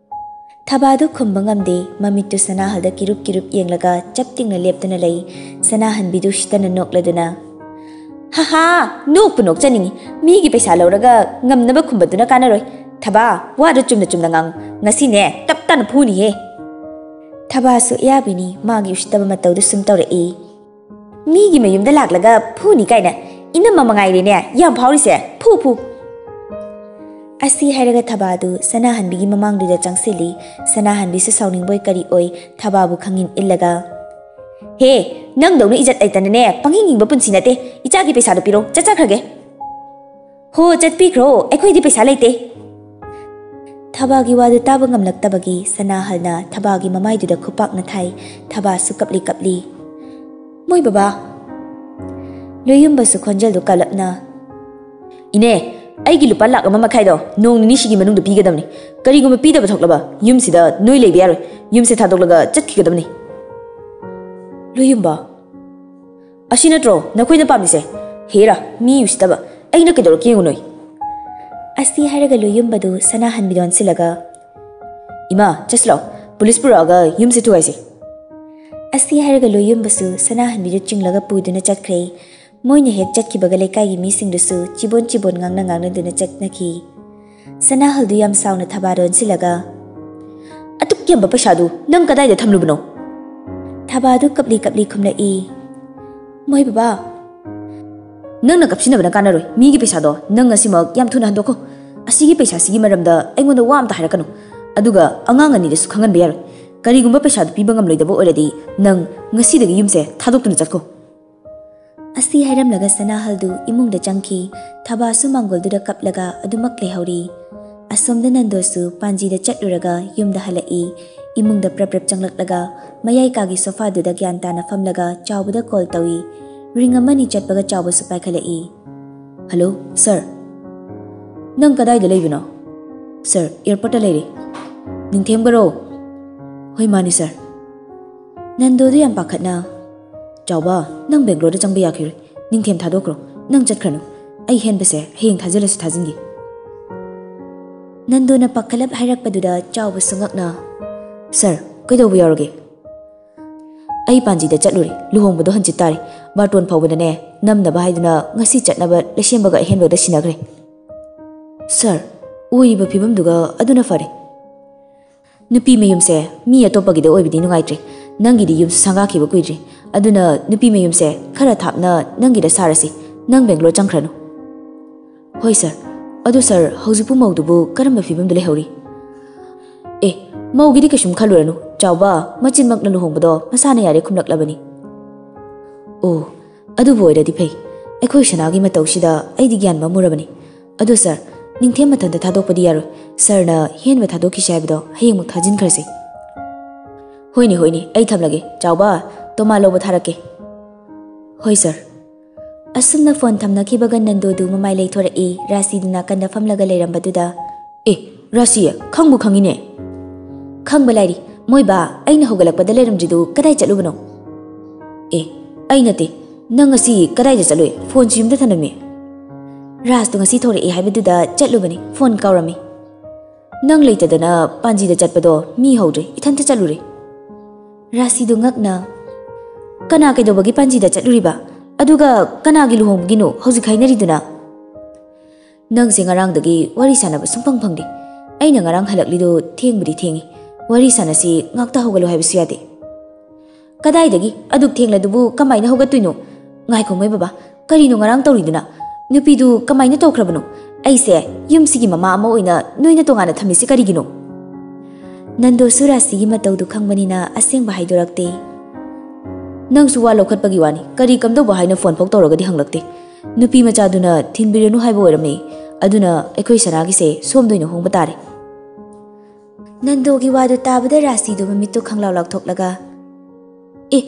ꯊꯕꯥꯗꯨ ꯈꯨꯝꯕ ꯉꯝꯗꯦ꯫ ꯃꯃꯤꯠꯇꯨ ꯁꯅꯥꯍꯜꯗ ꯀꯤꯔꯨꯞ ꯀꯤꯔꯨꯞ ꯌꯦꯡꯂꯒ ꯆꯞ ꯇꯤꯡꯅ ꯂꯦꯞꯇꯨꯅ ꯂꯩ꯫ ꯁꯅꯥꯍꯟꯕꯤꯗꯨ ꯎꯁꯤꯠꯇꯅ ꯅꯣꯛꯂꯗꯨꯅ, ꯍꯥ ꯍꯥ, ꯅꯣꯛꯄꯨ ꯅꯣꯛꯆꯅꯤꯡꯉꯤ꯫ ꯃꯤꯒꯤ ꯄꯩꯁꯥ ꯂꯧꯔꯒ ꯉꯝꯅꯕ ꯈꯨꯝꯕꯗꯨꯅ ꯀꯥꯟꯅꯔꯣꯏ꯫ ꯊꯕꯥ, ꯋꯥꯗꯨ ꯆꯨꯝꯅ ꯆꯨꯝꯅ ꯉꯥꯡꯉꯨ꯫ ꯉꯁꯤꯅꯦ ꯇꯞ ꯇꯥꯅ ꯐꯨꯅꯤꯍꯦ꯫ ꯊꯕꯥꯁꯨ ꯑꯌꯥꯕꯤꯅꯤ, ꯃꯥꯒꯤ ꯎꯁꯤꯠꯇꯕ ꯃꯇꯧꯗꯨ ꯁꯨꯝ ꯇꯧꯔꯛꯏ꯫ ꯃꯤꯒꯤ ꯃꯌꯨꯝꯗ ꯂꯥꯛꯂꯒ ꯐꯨꯅꯤ ꯀꯥꯏꯅ꯫ ꯏꯅꯝꯃ ꯃꯉꯥꯏꯔꯦꯅꯦ ꯌꯥꯝ ꯐꯥꯎꯔꯤꯁꯦ꯫ ꯐꯨ, ꯐꯨ꯫ ꯑꯁꯤ ꯍꯥꯏꯔꯒ ꯊꯕꯥꯗꯨ ꯁꯅꯥꯍꯟꯕꯤꯒꯤ ꯃꯃꯥꯡꯗꯨꯗ ꯆꯪꯁꯤꯜꯂꯤ꯫ ꯁꯅꯥꯍꯟꯕꯤꯁꯨ ꯁꯥꯎꯅꯤꯡꯕꯣꯏ ꯀꯔꯤ ꯑꯣꯏ ꯊꯕꯥꯕꯨ ꯈꯪꯏꯟ ꯏꯜꯂꯒ, ꯍꯦ, ꯅꯪꯗꯧꯅ ꯏꯖꯠ ꯂꯩꯇꯅꯅꯦ ꯄꯪꯍꯤꯡ ꯍꯤꯡꯕ ꯄꯨꯟꯁꯤ ꯅꯠꯇꯦ꯫ ꯏꯆꯥꯒꯤ ꯄꯩꯁꯥꯗꯣ ꯄꯤꯔꯣ, ꯆꯠꯆꯈ꯭ꯔꯒꯦ꯫ ꯍꯣ, ꯆꯠꯄꯤꯈ꯭ꯔꯣ, ꯑꯩꯈꯣꯏꯗꯤ ꯄꯩꯁꯥ ꯂꯩꯇꯦ꯫ ꯊꯕꯥꯒꯤ ꯋꯥꯗꯨ ꯇꯥꯕ ꯉꯝꯂꯛꯇꯕꯒꯤ ꯁꯅꯥꯍꯜꯅ ꯊꯕꯥꯒꯤ ꯃꯃꯥꯏꯗꯨꯗ ꯈꯨꯄꯥꯛꯅ ꯊꯥꯏ꯫ ꯊꯕꯥꯁꯨ ꯀꯞꯂꯤ ꯀꯞꯂꯤ꯫ "ꯃꯣꯏ ꯕꯕꯥ!" ꯂꯣꯏꯌꯨꯝꯕꯁꯨ ꯈꯣꯟꯖꯦꯜꯗꯨ ꯀꯜꯂꯞꯅ, "ꯏꯅꯦ, ꯑꯩꯒꯤ ꯂꯨꯄꯥ ꯂꯥꯛ ꯑꯃ ꯃꯈꯥꯏꯗꯣ ꯅꯣꯡ ꯅꯤꯅꯤꯁꯤꯒꯤ ꯃꯅꯨꯡꯗ ꯄꯤꯒꯗꯕꯅꯤ꯫ ꯀꯔꯤꯒꯨꯝꯕ ꯄꯤꯗꯕ ꯊꯣꯛꯂꯕ ꯌꯨꯝꯁꯤꯗ ꯅꯣꯏ ꯂꯩꯕ ꯌꯥꯔꯣꯏ꯫ ꯌꯨꯝꯁꯦ ꯊꯥꯗꯣꯛꯂꯒ ꯆꯠꯈꯤꯒꯗꯕꯅꯤ꯫" ꯂꯣꯏꯌꯨꯝꯕ, "ꯑꯁꯤ ꯅꯠꯇ꯭ꯔꯣ ꯅꯈꯣꯏꯅ ꯄꯥꯝꯃꯤꯁꯦ? ꯍꯦꯔꯥ, ꯃꯤ ꯎꯁꯤꯠꯇꯕ! ꯑꯩꯅ ꯀꯩꯗꯧꯔꯛꯀꯦ ꯌꯦꯡꯉꯨ ꯅꯣꯏ꯫" ꯑꯁꯤ ꯍꯥꯏꯔꯒ ꯂꯣꯏꯌꯨꯝꯕꯗꯨ ꯁꯅꯥꯍꯟꯕꯤꯗ ꯑꯣꯟꯁꯤꯜꯂꯒ, "ꯏꯃꯥ, ꯆꯠꯁꯤ ꯂꯥꯛꯑꯣ, ꯄꯨꯂꯤꯁ ꯄꯨꯔꯛꯑꯒ ꯌꯨꯝꯁꯦ ꯊꯨꯒꯥꯏꯁꯤ꯫" ꯑꯁꯤ ꯍꯥꯏꯔꯒ ꯂꯣꯏꯌꯨꯝꯕꯁꯨ ꯁꯅꯥꯍꯟꯕꯤꯗꯨ ꯆꯤꯡꯂꯒ ꯄꯨꯗꯨꯅ ꯆꯠꯈ꯭ꯔꯦ꯫ ꯃꯣꯏꯅ ꯍꯦꯛ ꯆꯠꯈꯤꯕꯒ ꯂꯩꯀꯥꯏꯒꯤ ꯃꯤꯁꯤꯡꯗꯨꯁꯨ ꯆꯤꯕꯣꯟ ꯆꯤꯕꯣꯟ ꯉꯥꯡꯅ ꯉꯥꯡꯅꯗꯨꯅ ꯆꯠꯅꯈꯤ꯫ ꯁꯅꯥꯍꯜꯗꯨ ꯌꯥꯝ ꯁꯥꯎꯅ ꯊꯕꯥꯗ ꯑꯣꯟꯁꯤꯜꯂꯒ, "ꯑꯗꯨꯛ ꯌꯥꯝꯕ ꯄꯩꯁꯥꯗꯨ ꯅꯪ ꯀꯗꯥꯏꯗ ꯊꯝꯂꯨꯕꯅꯣ?" ꯊꯕꯥꯗꯨ ꯀꯞꯂꯤ ꯀꯞꯂꯤ ꯈꯨꯝꯂꯛꯏ, "ꯃꯣꯏ ꯕꯕꯥ, ꯅꯪꯅ ꯀꯞꯁꯤꯟꯅꯕꯅ ꯀꯥꯟꯅꯔꯣꯏ꯫ ꯃꯤꯒꯤ ꯄꯩꯁꯥꯗꯣ ꯅꯪ ꯉꯁꯤꯃꯛ ꯌꯥꯝ ꯊꯨꯅ ꯍꯟꯗꯣꯛꯈꯣ꯫ ꯑꯁꯤꯒꯤ ꯄꯩꯁꯥꯁꯤꯒꯤ ꯃꯔꯝꯗ ꯑꯩꯉꯣꯟꯗ ꯋꯥ ꯑꯝꯇ ꯍꯥꯏꯔꯛꯀꯅꯨ꯫ ꯑꯗꯨꯒ ꯑꯉꯥꯡ ꯑꯅꯤꯗꯁꯨ ꯈꯪꯍꯟꯕ ꯌꯥꯔꯣꯏ꯫ ꯀꯔꯤꯒꯨꯝꯕ ꯄꯩꯁꯥꯗꯨ ꯄꯤꯕ ꯉꯝꯂꯣꯏꯗꯕ ꯑꯣꯏꯔꯗꯤ ꯅꯪ ꯉꯁꯤꯗꯒꯤ ꯌꯨꯝꯁꯦ ꯊꯥꯗꯣꯛꯇꯨꯅ ꯆꯠꯈꯣ꯫" ꯑꯁꯤ ꯍꯥꯏꯔꯝꯂꯒ ꯁꯅꯥꯍꯜꯗꯨ ꯏꯃꯨꯡꯗ ꯆꯪꯈꯤ꯫ ꯊꯕꯥꯁꯨ ꯃꯥꯡꯒꯣꯜꯗꯨꯗ ꯀꯞꯂꯒ ꯑꯗꯨꯃꯛ ꯂꯩꯍꯧꯔꯤ꯫ ꯑꯁꯣꯝꯗ ꯅꯟꯗꯣꯁꯨ ꯄꯥꯟꯖꯤꯗ ꯆꯠꯂꯨꯔꯒ ꯌꯨꯝꯗ ꯍꯜꯂꯛꯏ꯫ ꯏꯃꯨꯡꯗ ꯄ꯭ꯔꯞ ꯄ꯭ꯔꯞ ꯆꯪꯂꯛꯂꯒ ꯃꯌꯥꯏ ꯀꯥꯒꯤ ꯁꯣꯐꯥꯗꯨꯗ ꯒ꯭ꯌꯥꯟ ꯇꯥꯅ ꯐꯝꯂꯒ ꯆꯥꯎꯕꯗ ꯀꯣꯜ ꯇꯧꯏ꯫ ꯔꯤꯡ ꯑꯃꯅꯤ ꯆꯠꯄꯒ ꯆꯥꯎꯕꯁꯨ ꯄꯥꯏꯈꯠꯂꯛꯏ꯫ "ꯍꯜꯂꯣ, ꯁꯥꯔ꯫" "ꯅꯪ ꯀꯗꯥꯏꯗ ꯂꯩꯕꯅꯣ?" "ꯁꯥꯔ, ꯑꯦꯌꯔꯄꯣꯔꯠꯇ ꯂꯩꯔꯦ꯫" "ꯅꯤꯡꯊꯦꯝꯒꯔꯣ?" "ꯍꯣꯏ, ꯃꯥꯅꯤ, ꯁꯥꯔ꯫" ꯅꯟꯗꯣꯗꯨ ꯌꯥꯝ ꯄꯥꯈꯠꯅ, "ꯆꯥꯎꯕ, ꯅꯪ ꯕꯦꯡꯒ꯭ꯂꯣꯔꯗ ꯆꯪꯕ ꯌꯥꯈꯤꯔꯣꯏ꯫ ꯅꯤꯡꯊꯦꯝ ꯊꯥꯗꯣꯛꯈ꯭ꯔꯣ꯫ ꯅꯪ ꯆꯠꯈ꯭ꯔꯅꯨ꯫ ꯑꯩ ꯍꯦꯟꯕꯁꯦ ꯍꯌꯦꯡ ꯊꯥꯖꯤꯜꯂꯁꯨ ꯊꯥꯖꯤꯟꯒꯦ꯫" ꯅꯟꯗꯣꯅ ꯄꯥꯈꯠꯂꯞ ꯍꯥꯏꯔꯛꯄꯗꯨꯗ ꯆꯥꯎꯕꯁꯨ ꯉꯛꯅ, "ꯁꯥꯔ, ꯀꯩꯗꯧꯕ ꯌꯥꯎꯔꯒꯦ?" "ꯑꯩ ꯄꯥꯟꯖꯤꯗ ꯆꯠꯂꯨꯔꯦ꯫ ꯂꯨꯍꯣꯡꯕꯗꯣ ꯍꯟꯆꯤꯠ ꯇꯥꯔꯦ꯫ ꯕꯥꯔꯇꯣꯟ ꯐꯥꯎꯕꯗꯅꯦ ꯅꯝꯅꯕ ꯍꯥꯏꯗꯨꯅ ꯉꯁꯤ ꯆꯠꯅꯕ ꯂꯩꯁꯦꯝꯕꯒ ꯑꯍꯦꯟꯕꯒ ꯁꯤꯟꯅꯈ꯭ꯔꯦ꯫" "ꯁꯥꯔ, ꯑꯣꯏꯔꯤꯕ ꯐꯤꯕꯝꯗꯨꯒ ꯑꯗꯨꯅ ꯐꯔꯦ꯫ ꯅꯨꯄꯤ ꯃꯌꯨꯝꯁꯦ ꯃꯤ ꯑꯇꯣꯞꯄꯒꯤꯗ ꯑꯣꯏꯕꯗꯤ ꯅꯨꯡꯉꯥꯏꯇ꯭ꯔꯦ꯫ ꯅꯪꯒꯤꯗꯤ ꯌꯨꯝꯁꯨ ꯁꯪꯒꯥꯈꯤꯕ ꯀꯨꯏꯗ꯭ꯔꯤ꯫ ꯑꯗꯨꯅ ꯅꯨꯄꯤ ꯃꯌꯨꯝꯁꯦ ꯈꯔ ꯊꯥꯞꯅ ꯅꯪꯒꯤꯗ ꯁꯥꯔꯁꯤ꯫ ꯅꯪ ꯕꯦꯡꯒ꯭ꯂꯣꯔ ꯆꯪꯈ꯭ꯔꯅꯨ꯫" "ꯍꯣꯏ, ꯁꯥꯔ꯫ ꯑꯗꯨ, ꯁꯥꯔ, ꯍꯧꯖꯤꯛꯄꯨ ꯃꯧꯗꯨꯕꯨ ꯀꯔꯝꯕ ꯐꯤꯕꯝꯗ ꯂꯩꯍꯧꯔꯤ?" "ꯑꯦ, ꯃꯧꯒꯤꯗꯤ ꯀꯩꯁꯨꯝ ꯈꯜꯂꯨꯔꯅꯨ꯫ ꯆꯥꯎꯕ, ꯃꯆꯤꯟꯃꯛꯅ ꯂꯨꯍꯣꯡꯕꯗꯣ ꯃꯁꯥꯅ ꯌꯥꯔꯦ ꯈꯨꯝꯂꯛꯂꯕꯅꯤ꯫" "ꯑꯣ, ꯑꯗꯨꯕꯨ ꯑꯣꯏꯔꯗꯤ ꯐꯩ꯫ ꯑꯩꯈꯣꯏ ꯁꯅꯥꯒꯤ ꯃꯇꯧꯁꯤꯗ ꯑꯩꯗꯤ ꯒ꯭ꯌꯥꯟ ꯃꯝꯃꯨꯔꯕꯅꯤ꯫ ꯑꯗꯨ, ꯁꯥꯔ, ꯅꯤꯡꯊꯦꯝ ꯃꯊꯟꯇ ꯊꯥꯗꯣꯛꯄꯗꯤ ꯌꯥꯔꯣꯏ꯫ ꯁꯥꯔꯅ ꯍꯦꯟꯕ ꯊꯥꯗꯣꯛꯈꯤꯁꯤ ꯍꯥꯏꯕꯗꯣ ꯍꯌꯦꯡꯃꯛ ꯊꯥꯖꯤꯟꯈ꯭ꯔꯁꯤ꯫" "ꯍꯣꯏꯅꯦ, ꯍꯣꯏꯅꯦ, ꯑꯩ ꯊꯝꯂꯒꯦ꯫ ꯆꯥꯎꯕ, ꯇꯣꯃꯥ ꯂꯧꯕ ꯊꯥꯔꯛꯀꯦ꯫" "ꯍꯣꯏ ꯁꯥꯔ"꯫ ꯑꯁꯨꯝꯅ ꯐꯣꯟ ꯊꯝꯅꯈꯤꯕꯒ ꯅꯟꯗꯣꯗꯨ ꯃꯃꯥꯏ ꯂꯩꯊꯣꯔꯛꯏ꯫ ꯔꯥꯁꯤꯗꯨ ꯅꯥꯀꯟꯗ ꯐꯝꯂꯒ ꯂꯩꯔꯝꯕꯗꯨꯗ, "ꯑꯦ, ꯔꯥꯁꯤ, ꯈꯪꯕꯨ ꯈꯪꯉꯤꯅꯦ?" "ꯈꯪꯕ ꯂꯥꯏꯔꯤ꯫ ꯃꯣꯏ ꯕꯥ, ꯑꯩꯅ ꯍꯧꯒꯠꯂꯛꯄꯗ ꯂꯩꯔꯝꯗ꯭ꯔꯤꯗꯨ ꯀꯗꯥꯏ ꯆꯠꯂꯨꯕꯅꯣ?" "ꯑꯦ, ꯑꯩ ꯅꯠꯇꯦ꯫ ꯅꯪ ꯉꯁꯤ ꯀꯗꯥꯏꯗ ꯆꯠꯂꯨꯏ? ꯐꯣꯟꯁꯨ ꯌꯨꯝꯗ ꯊꯅꯝꯃꯤ꯫" "ꯔꯥꯖꯇꯣ ꯉꯁꯤ ꯊꯣꯔꯛꯑꯦ ꯍꯥꯏꯕꯗꯨꯗ ꯆꯠꯂꯨꯕꯅꯤ, ꯐꯣꯟ ꯀꯥꯎꯔꯝꯃꯤ꯫" "ꯅꯪ ꯂꯩꯇꯗꯅ ꯄꯥꯟꯖꯤꯗ ꯆꯠꯄꯗꯣ ꯃꯤ ꯍꯧꯗ꯭ꯔꯦ, ꯏꯊꯟꯇ ꯆꯠꯂꯨꯔꯦ꯫" ꯔꯥꯁꯤꯗꯨ ꯉꯛꯅ, "ꯀꯅꯥ ꯀꯩꯗꯧꯕꯒꯤ ꯄꯥꯟꯖꯤꯗ ꯆꯠꯂꯨꯔꯤꯕ? ꯑꯗꯨꯒ ꯀꯅꯥꯒꯤ ꯂꯨꯍꯣꯡꯕꯒꯤꯅꯣ ꯍꯧꯖꯤꯛ ꯍꯥꯏꯅꯔꯤꯗꯨꯅ?" "ꯅꯪꯁꯦ ꯉꯔꯥꯡꯗꯒꯤ ꯋꯥꯔꯤ ꯁꯥꯟꯅꯕ ꯁꯨꯡꯐꯪ ꯐꯪꯗꯦ꯫ ꯑꯩꯅ ꯉꯔꯥꯡ ꯍꯜꯂꯛꯂꯤꯗꯣ ꯊꯦꯡꯕꯨꯗꯤ ꯊꯦꯡꯉꯤ꯫ ꯋꯥꯔꯤ ꯁꯥꯟꯅꯁꯤ, ꯉꯥꯛꯇ ꯍꯧꯒꯠꯂꯨ ꯍꯥꯏꯕꯁꯨ ꯌꯥꯗꯦ꯫" "ꯀꯗꯥꯏꯗꯒꯤ? ꯑꯗꯨꯛ ꯊꯦꯡꯂꯗꯨꯕꯨ ꯀꯃꯥꯏꯅ ꯍꯧꯒꯠꯇꯣꯏꯅꯣ? ꯉꯥꯏꯈꯣ ꯃꯣꯏ ꯕꯕꯥ, ꯀꯔꯤꯅꯣ ꯉꯔꯥꯡ ꯇꯧꯔꯤꯗꯨꯅ? ꯅꯨꯄꯤꯗꯨ ꯀꯃꯥꯏꯅ ꯇꯧꯈ꯭ꯔꯕꯅꯣ? ꯑꯩꯁꯦ ꯌꯨꯝꯁꯤꯒꯤ ꯃꯃꯥ ꯑꯃ ꯑꯣꯏꯅ ꯅꯣꯏꯅ ꯇꯣꯉꯥꯟꯅ ꯊꯝꯃꯤꯁꯤ ꯀꯔꯤꯒꯤꯅꯣ?" ꯅꯟꯗꯣꯁꯨ ꯔꯥꯁꯤꯒꯤ ꯃꯇꯧꯗꯨ ꯈꯪꯕꯅꯤꯅ ꯑꯁꯦꯡꯕ ꯍꯥꯏꯗꯣꯔꯛꯇꯦ꯫ "ꯅꯪꯁꯨ ꯋꯥ ꯂꯧꯈꯠꯄꯒꯤ ꯋꯥꯅꯤ, ꯀꯔꯤ ꯀꯝꯗꯧꯕ ꯍꯥꯏꯅ ꯐꯣꯟ ꯐꯥꯎ ꯇꯧꯔꯒꯗꯤ ꯍꯪꯂꯛꯇꯦ꯫ ꯅꯨꯄꯤ ꯃꯆꯥꯗꯨꯅ ꯊꯤꯟꯕꯤꯔꯅꯨ ꯍꯥꯏꯕ ꯑꯣꯏꯔꯝꯃꯤ꯫ ꯑꯗꯨꯅ ꯑꯩꯈꯣꯏ ꯁꯅꯥꯒꯤꯁꯦ ꯁꯣꯝꯗ ꯑꯣꯏꯅ ꯍꯣꯡꯕ ꯇꯥꯔꯦ꯫" ꯅꯟꯗꯣꯒꯤ ꯋꯥꯗꯨ ꯇꯥꯕꯗ ꯔꯥꯁꯤꯗꯨ ꯃꯃꯤꯠꯇꯨ ꯈꯪꯂꯥꯎ ꯂꯥꯎꯊꯣꯛꯂꯒ, "ꯑꯦ,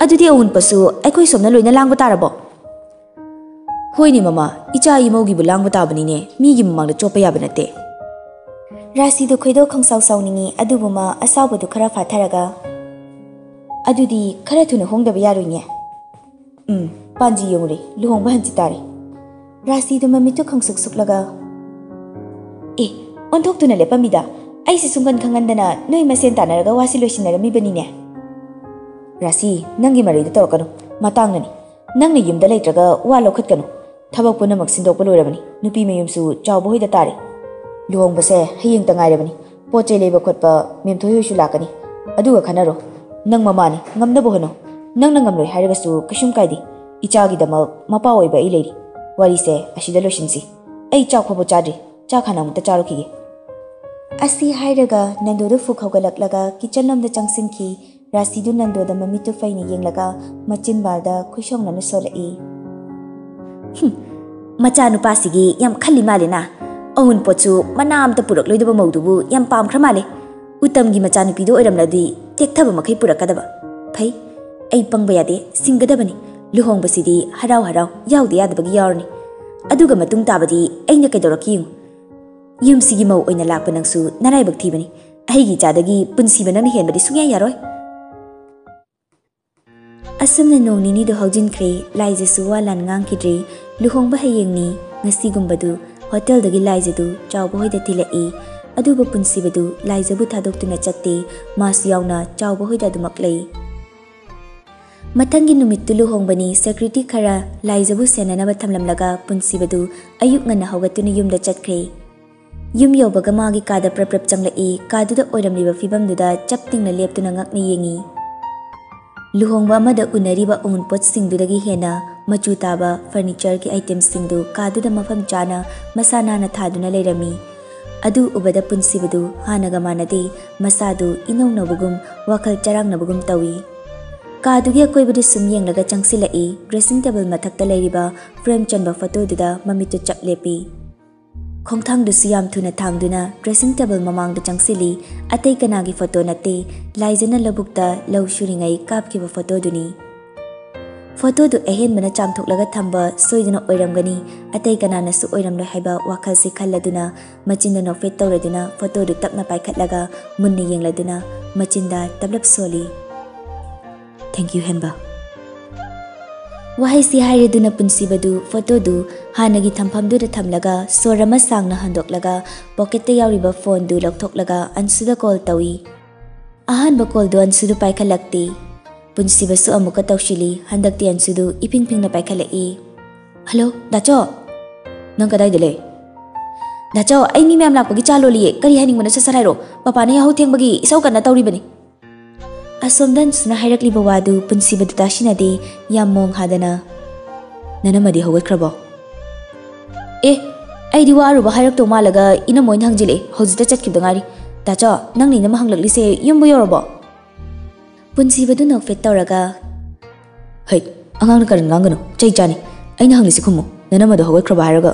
ꯑꯗꯨꯗꯤ ꯑꯋꯨꯟꯄꯣꯠꯁꯨ ꯑꯩꯈꯣꯏ ꯁꯣꯝꯅ ꯂꯣꯏꯅ ꯂꯥꯡꯕ ꯇꯥꯔꯕꯣ?" "ꯍꯣꯏꯅꯦ ꯃꯃꯥ, ꯏꯆꯥ ꯏꯃꯧꯒꯤꯕꯨ ꯂꯥꯡꯕ ꯇꯥꯕꯅꯤꯅꯦ, ꯃꯤꯒꯤ ꯃꯃꯥꯡꯗ ꯆꯣꯞꯄ ꯌꯥꯕ ꯅꯠꯇꯦ꯫" ꯔꯥꯁꯤꯗꯨ ꯈꯣꯏꯗꯧ ꯈꯪꯁꯥꯎ ꯁꯥꯎꯅꯤꯡꯉꯤ, ꯑꯗꯨꯕꯨ ꯃꯥ ꯑꯁꯥꯎꯕꯗꯨ ꯈꯔ ꯐꯥꯊꯔꯒ, "ꯑꯗꯨꯗꯤ ꯈꯔ ꯊꯨꯅ ꯍꯣꯡꯗꯕ ꯌꯥꯔꯣꯏꯅꯦ꯫" "ꯎꯝ, ꯄꯥꯟꯖꯤ ꯌꯦꯡꯉꯨꯔꯦ, ꯂꯨꯍꯣꯡꯕ ꯍꯟꯖꯤꯟ ꯇꯥꯔꯦ꯫" ꯔꯥꯁꯤꯗꯨ ꯃꯃꯤꯠꯇꯨ ꯈꯪꯁꯨꯛ ꯁꯨꯛꯂꯒ, "ꯑꯦ, ꯑꯣꯟꯊꯣꯛꯇꯨꯅ ꯂꯦꯞꯄꯝꯃꯤꯗ, ꯑꯩꯁꯦ ꯁꯨꯡꯈꯟ ꯈꯪꯍꯟꯗꯅ ꯅꯣꯏ ꯃꯁꯦꯟ ꯇꯥꯟꯅꯔꯒ ꯋꯥꯁꯤ ꯂꯣꯏꯁꯤꯟꯅꯔꯝꯃꯤꯕꯅꯤꯅꯦ꯫" "ꯔꯥꯁꯤ, ꯅꯪꯒꯤ ꯃꯔꯩꯗꯨ ꯇꯧꯔꯛꯀꯅꯨ, ꯃꯇꯥꯡꯅꯅꯤ꯫ ꯅꯪꯅ ꯌꯨꯝꯗ ꯂꯩꯇ꯭ꯔꯒ ꯋꯥ ꯂꯧꯈꯠꯀꯅꯨ꯫ ꯊꯕꯛ ꯄꯨꯝꯅꯃꯛ ꯁꯤꯟꯗꯣꯛꯄ ꯂꯣꯏꯔꯕꯅꯤ, ꯅꯨꯄꯤ ꯃꯌꯨꯝꯁꯨ ꯆꯥꯎꯕ ꯍꯣꯏꯗ ꯇꯥꯔꯦ꯫ ꯂꯨꯍꯣꯡꯕꯁꯦ ꯍꯌꯦꯡꯇ ꯉꯥꯏꯔꯕꯅꯤ꯫ ꯄꯣꯠ ꯆꯩ ꯂꯩꯕ ꯈꯣꯠꯄ ꯃꯦꯝꯊꯣꯏ ꯍꯣꯏꯁꯨ ꯂꯥꯛꯀꯅꯤ꯫ ꯑꯗꯨꯒ ꯈꯟꯅꯔꯣ꯫ ꯅꯪ ꯃꯃꯥꯅꯤ, ꯉꯝꯅꯕ ꯍꯣꯠꯅꯧ꯫ ꯅꯪꯅ ꯉꯝꯂꯣꯏ ꯍꯥꯏꯔꯒꯁꯨ ꯀꯩꯁꯨꯝ ꯀꯥꯏꯗꯦ꯫ ꯏꯆꯥꯒꯤꯗꯃꯛ ꯃꯄꯥ ꯑꯣꯏꯕ ꯑꯩ ꯂꯩꯔꯤ꯫ ꯋꯥꯔꯤꯁꯦ ꯑꯁꯤꯗ ꯂꯣꯏꯁꯤꯟꯁꯤ꯫ ꯑꯩ ꯆꯥꯛ ꯐꯥꯎꯕ ꯆꯥꯗ꯭ꯔꯤ꯫ ꯆꯥꯛ ꯍꯥꯟꯅ ꯑꯃꯨꯛꯇ ꯆꯥꯔꯨꯈꯤꯒꯦ꯫" ꯑꯁꯤ ꯍꯥꯏꯔꯒ ꯅꯟꯗꯨꯗꯨ ꯐꯨꯛ ꯍꯧꯒꯠꯂꯛꯂꯒ ꯀꯤꯆꯟ ꯂꯣꯝꯗ ꯆꯪꯁꯤꯟꯈꯤ꯫ ꯔꯥꯁꯤꯗꯨ ꯅꯟꯗꯣꯗ ꯃꯃꯤꯠꯇꯨ ꯐꯩꯅ ꯌꯦꯡꯂꯒ ꯃꯆꯤꯟꯕꯥꯜꯗ ꯈꯨꯏꯁꯣꯡꯅꯅ ꯁꯣꯜꯂꯛꯏ꯫ "ꯍꯨꯝ, ꯃꯆꯥꯅꯨꯄꯥꯁꯤꯒꯤ ꯌꯥꯝ ꯈꯜꯂꯤ ꯃꯥꯜꯂꯦꯅ꯫ ꯑꯋꯨꯟꯄꯣꯠꯁꯨ ꯃꯅꯥ ꯑꯝꯇ ꯄꯨꯔꯛꯂꯣꯏꯗꯕ ꯃꯧꯗꯨꯕꯨ ꯌꯥꯝ ꯄꯥꯝꯈ꯭ꯔ ꯃꯥꯜꯂꯦ꯫ ꯎꯇꯝꯒꯤ ꯃꯆꯥꯅꯨꯄꯤꯗꯣ ꯑꯣꯏꯔꯝꯂꯗꯤ ꯇꯦꯛꯊꯕ ꯃꯈꯩ ꯄꯨꯔꯛꯀꯗꯕ꯫ ꯐꯩ, ꯑꯩ ꯄꯪꯕ ꯌꯥꯗꯦ, ꯁꯤꯡꯒꯗꯕꯅꯤ꯫ ꯂꯨꯍꯣꯡꯕꯁꯤꯗꯤ ꯍꯔꯥꯎ ꯍꯔꯥꯎ ꯌꯥꯎꯗ ꯌꯥꯗꯕꯒꯤ ꯌꯥꯎꯔꯅꯤ꯫ ꯑꯗꯨꯒ ꯃꯇꯨꯡ ꯇꯥꯕꯗꯤ ꯑꯩꯅ ꯀꯩꯗꯧꯔꯛꯈꯤ ꯌꯦꯡꯉꯨ꯫ ꯌꯨꯝꯁꯤꯒꯤ ꯃꯧ ꯑꯣꯏꯅ ꯂꯥꯛꯄ ꯅꯪꯁꯨ ꯅꯔꯥꯏꯕꯛ ꯊꯤꯕꯅꯤ꯫ ꯑꯩꯒꯤ ꯏꯆꯥꯗꯒꯤ ꯄꯨꯟꯁꯤꯕ ꯅꯪꯅ ꯍꯦꯟꯕꯗꯤ ꯁꯨꯡꯌꯥ ꯌꯥꯔꯣꯏ꯫ ꯑꯁꯨꯝꯅ ꯅꯣꯡ ꯅꯤꯅꯤꯗꯨ ꯍꯧꯖꯤꯟꯈ꯭ꯔꯦ꯫ ꯂꯥꯏꯖꯁꯨ ꯋꯥ ꯂꯥꯟ ꯉꯥꯡꯈꯤꯗ꯭ꯔꯦ꯫ ꯂꯨꯍꯣꯡꯕ ꯍꯌꯦꯡꯅꯤ꯫ ꯉꯁꯤꯒꯨꯝꯕꯗꯨ ꯍꯣꯇꯦꯜꯗꯒꯤ ꯂꯥꯏꯖꯗꯨ ꯆꯥꯎꯕ ꯍꯣꯏꯗ ꯊꯤꯜꯂꯛꯏ꯫ ꯑꯗꯨꯕꯨ ꯄꯨꯟꯁꯤꯕꯗꯨ ꯂꯥꯏꯖꯕꯨ ꯊꯥꯗꯣꯛꯇꯨꯅ ꯆꯠꯇꯦ꯫ ꯃꯥꯁꯨ ꯌꯥꯎꯅ ꯆꯥꯎꯕ ꯍꯣꯏꯗ ꯑꯗꯨꯃꯛ ꯂꯩ꯫ ꯃꯊꯪꯒꯤ ꯅꯨꯃꯤꯠꯇꯨ ꯂꯨꯍꯣꯡꯕꯅꯤ꯫ ꯁꯦꯀ꯭ꯌꯨꯔꯤꯇꯤ ꯈꯔ ꯂꯥꯏꯖꯕꯨ ꯁꯦꯟꯅꯅꯕ ꯊꯝꯂꯝꯂꯒ ꯄꯨꯟꯁꯤꯕꯗꯨ ꯑꯌꯨꯛ ꯉꯟꯅ ꯍꯧꯒꯠꯇꯨꯅ ꯌꯨꯝꯗ ꯆꯠꯈ꯭ꯔꯦ꯫ ꯌꯨꯝ ꯌꯧꯕꯒ ꯃꯥꯒꯤ ꯀꯥꯗ ꯄ꯭ꯔꯞ ꯄ꯭ꯔꯞ ꯆꯪꯂꯛꯏ꯫ ꯀꯥꯗꯨꯗ ꯑꯣꯏꯔꯝꯂꯤꯕ ꯐꯤꯕꯝꯗꯨꯗ ꯆꯞ ꯇꯤꯡꯅ ꯂꯦꯞꯇꯨꯅ ꯉꯛꯅ ꯌꯦꯡꯏ꯫ ꯂꯨꯍꯣꯡꯕ ꯑꯃꯗ ꯎꯅꯔꯤꯕ ꯑꯎꯟꯄꯣꯠꯁꯤꯡꯗꯨꯗꯒꯤ ꯍꯦꯟꯅ ꯃꯆꯨ ꯇꯥꯕ ꯐꯔꯅꯤꯆꯔꯒꯤ ꯑꯥꯏꯇꯦꯝꯁꯤꯡꯗꯨ ꯀꯥꯗꯨꯗ ꯃꯐꯝ ꯆꯥꯅ ꯃꯁꯥ ꯅꯥꯟꯅ ꯊꯥꯗꯨꯅ ꯂꯩꯔꯝꯃꯤ꯫ ꯑꯗꯨ ꯎꯕꯗ ꯄꯨꯟꯁꯤꯕꯗꯨ ꯍꯥꯟꯅꯒ ꯃꯥꯟꯅꯗꯦ꯫ ꯃꯁꯥꯗꯨ ꯏꯅꯧ ꯅꯧꯕꯒꯨꯝ, ꯋꯥꯈꯜ ꯆꯔꯥꯡꯅꯕꯒꯨꯝ ꯇꯧꯏ꯫ ꯀꯥꯗꯨꯒꯤ ꯑꯀꯣꯏꯕꯗ ꯁꯨꯝ ꯌꯦꯡꯂꯒ ꯆꯪꯁꯤꯜꯂꯛꯏ꯫ ꯗ꯭ꯔꯦꯁꯤꯡ ꯇꯦꯕꯜ ꯃꯊꯛꯇ ꯂꯩꯔꯤꯕ ꯐ꯭ꯔꯦꯝ ꯆꯟꯕ ꯐꯣꯇꯣꯗꯨꯗ ꯃꯃꯤꯠꯇꯨ ꯆꯞ ꯂꯦꯞꯄꯤ꯫ ꯈꯣꯡꯊꯥꯡꯗꯨꯁꯨ ꯌꯥꯝ ꯊꯨꯅ ꯊꯥꯡꯗꯨꯅ ꯗ꯭ꯔꯦꯁꯤꯡ ꯇꯦꯕꯜ ꯃꯃꯥꯡꯗ ꯆꯪꯁꯤꯜꯂꯤ꯫ ꯑꯇꯩ ꯀꯅꯥꯒꯤ ꯐꯣꯇꯣ ꯅꯠꯇꯦ, ꯂꯥꯏꯖꯅ ꯂꯧꯕꯨꯛꯇ ꯂꯧ ꯁꯨꯔꯤꯉꯩ ꯀꯥꯞꯈꯤꯕ ꯐꯣꯇꯣꯗꯨꯅꯤ꯫ ꯐꯣꯇꯣꯗꯨ ꯑꯍꯦꯟꯕꯅ ꯆꯥꯝꯊꯣꯛꯂꯒ ꯊꯝꯕ ꯁꯣꯏꯗꯅ ꯑꯣꯏꯔꯝꯒꯅꯤ, ꯑꯇꯩ ꯀꯅꯥꯅꯁꯨ ꯑꯣꯏꯔꯝꯂꯣꯏ ꯍꯥꯏꯕ ꯋꯥꯈꯜꯁꯤ ꯈꯜꯂꯗꯨꯅ ꯃꯆꯤꯟꯗ ꯅꯣꯛꯐꯦꯠ ꯇꯧꯔꯗꯨꯅ ꯐꯣꯇꯣꯗꯨ ꯇꯞꯅ ꯄꯥꯏꯈꯠꯂꯒ ꯃꯨꯟꯅ ꯌꯦꯡꯂꯗꯨꯅ ꯃꯆꯤꯟꯗ ꯇꯞꯂꯞ ꯁꯣꯜꯂꯤ꯫ "Thank you, ꯍꯦꯟꯕ꯫" ꯋꯥꯍꯩꯁꯤ ꯍꯥꯏꯔꯗꯨꯅ ꯄꯨꯟꯁꯤꯕꯗꯨ ꯐꯣꯇꯣꯗꯨ ꯍꯥꯟꯅꯒꯤ ꯊꯝꯐꯝꯗꯨꯗ ꯊꯝꯂꯒ ꯁꯣꯔ ꯑꯃ ꯁꯥꯡꯅ ꯍꯟꯗꯣꯛꯂꯒ ꯄꯣꯀꯦꯠꯇ ꯌꯥꯎꯔꯤꯕ ꯐꯣꯟꯗꯨ ꯂꯧꯊꯣꯛꯂꯒ ꯑꯟꯁꯨꯗ ꯀꯣꯜ ꯇꯧꯏ꯫ ꯑꯍꯥꯟꯕ ꯀꯣꯜꯗꯨ ꯑꯟꯁꯨꯗꯨ ꯄꯥꯏꯈꯠꯂꯛꯇꯦ꯫ ꯄꯨꯟꯁꯤꯕꯁꯨ ꯑꯃꯨꯛꯀ ꯇꯧꯁꯤꯜꯂꯤ꯫ ꯍꯟꯗꯛꯇꯤ ꯑꯟꯁꯨꯗꯨ ꯏꯐꯤꯡ ꯐꯤꯡꯅ ꯄꯥꯏꯈꯠꯂꯛꯏ꯫ "ꯍꯜꯂꯣ, ꯗꯥꯆꯣ!" "ꯅꯪ ꯀꯗꯥꯏꯗ ꯂꯩ?" "ꯗꯥꯆꯣ, ꯑꯩ ꯃꯤ ꯃꯌꯥꯝ ꯂꯥꯛꯄꯒꯤ ꯆꯥ ꯂꯣꯜꯂꯤꯌꯦ꯫ ꯀꯔꯤ ꯍꯥꯏꯅꯤꯡꯕꯅꯣ ꯁꯠ ꯁꯠ ꯍꯥꯏꯔꯣ꯫ ꯄꯄꯥꯅ ꯌꯥꯍꯧ ꯊꯦꯡꯕꯒꯤ ꯏꯁꯧ ꯀꯟꯅ ꯇꯧꯔꯤꯕꯅꯤ꯫" ꯑꯁꯣꯝꯗ ꯑꯟꯁꯨꯅ ꯍꯥꯏꯔꯛꯂꯤꯕ ꯋꯥꯗꯨ ꯄꯨꯟꯁꯤꯕꯗꯨ ꯇꯥꯁꯤꯟꯅꯗꯦ꯫ ꯌꯥꯝ ꯃꯣꯡ ꯍꯥꯗꯅ, "ꯅꯅꯝꯃꯗꯤ ꯍꯧꯒꯠꯈ꯭ꯔꯕꯣ?" "ꯑꯦ, ꯑꯩꯗꯤ ꯋꯥꯔꯨꯕ ꯍꯥꯏꯔꯛꯇꯧ ꯃꯥꯜꯂꯒ ꯏꯅꯝꯃ ꯑꯣꯏꯅ ꯍꯪꯖꯤꯜꯂꯛꯑꯦ꯫ ꯍꯧꯖꯤꯛꯇ ꯆꯠꯈꯤꯕꯗ ꯉꯥꯏꯔꯤ꯫ ꯗꯥꯆꯣ, ꯅꯪꯅ ꯏꯅꯝꯃ ꯍꯪꯂꯛꯂꯤꯁꯦ ꯌꯨꯝꯕꯨ ꯌꯧꯔꯕꯣ?" ꯄꯨꯟꯁꯤꯕꯗꯨ ꯅꯣꯛꯐꯦꯠ ꯇꯧꯔꯒ, "ꯍꯩ, ꯑꯉꯥꯡꯅ ꯀꯔꯟ ꯉꯥꯡꯒꯅꯨ, ꯆꯩ ꯆꯥꯅꯤ꯫ ꯑꯩꯅ ꯍꯪꯂꯤꯁꯤ ꯈꯨꯝꯃꯨ, ꯅꯅꯝꯃꯗꯣ ꯍꯧꯒꯠꯈ꯭ꯔꯕ ꯍꯥꯏꯔꯒ?"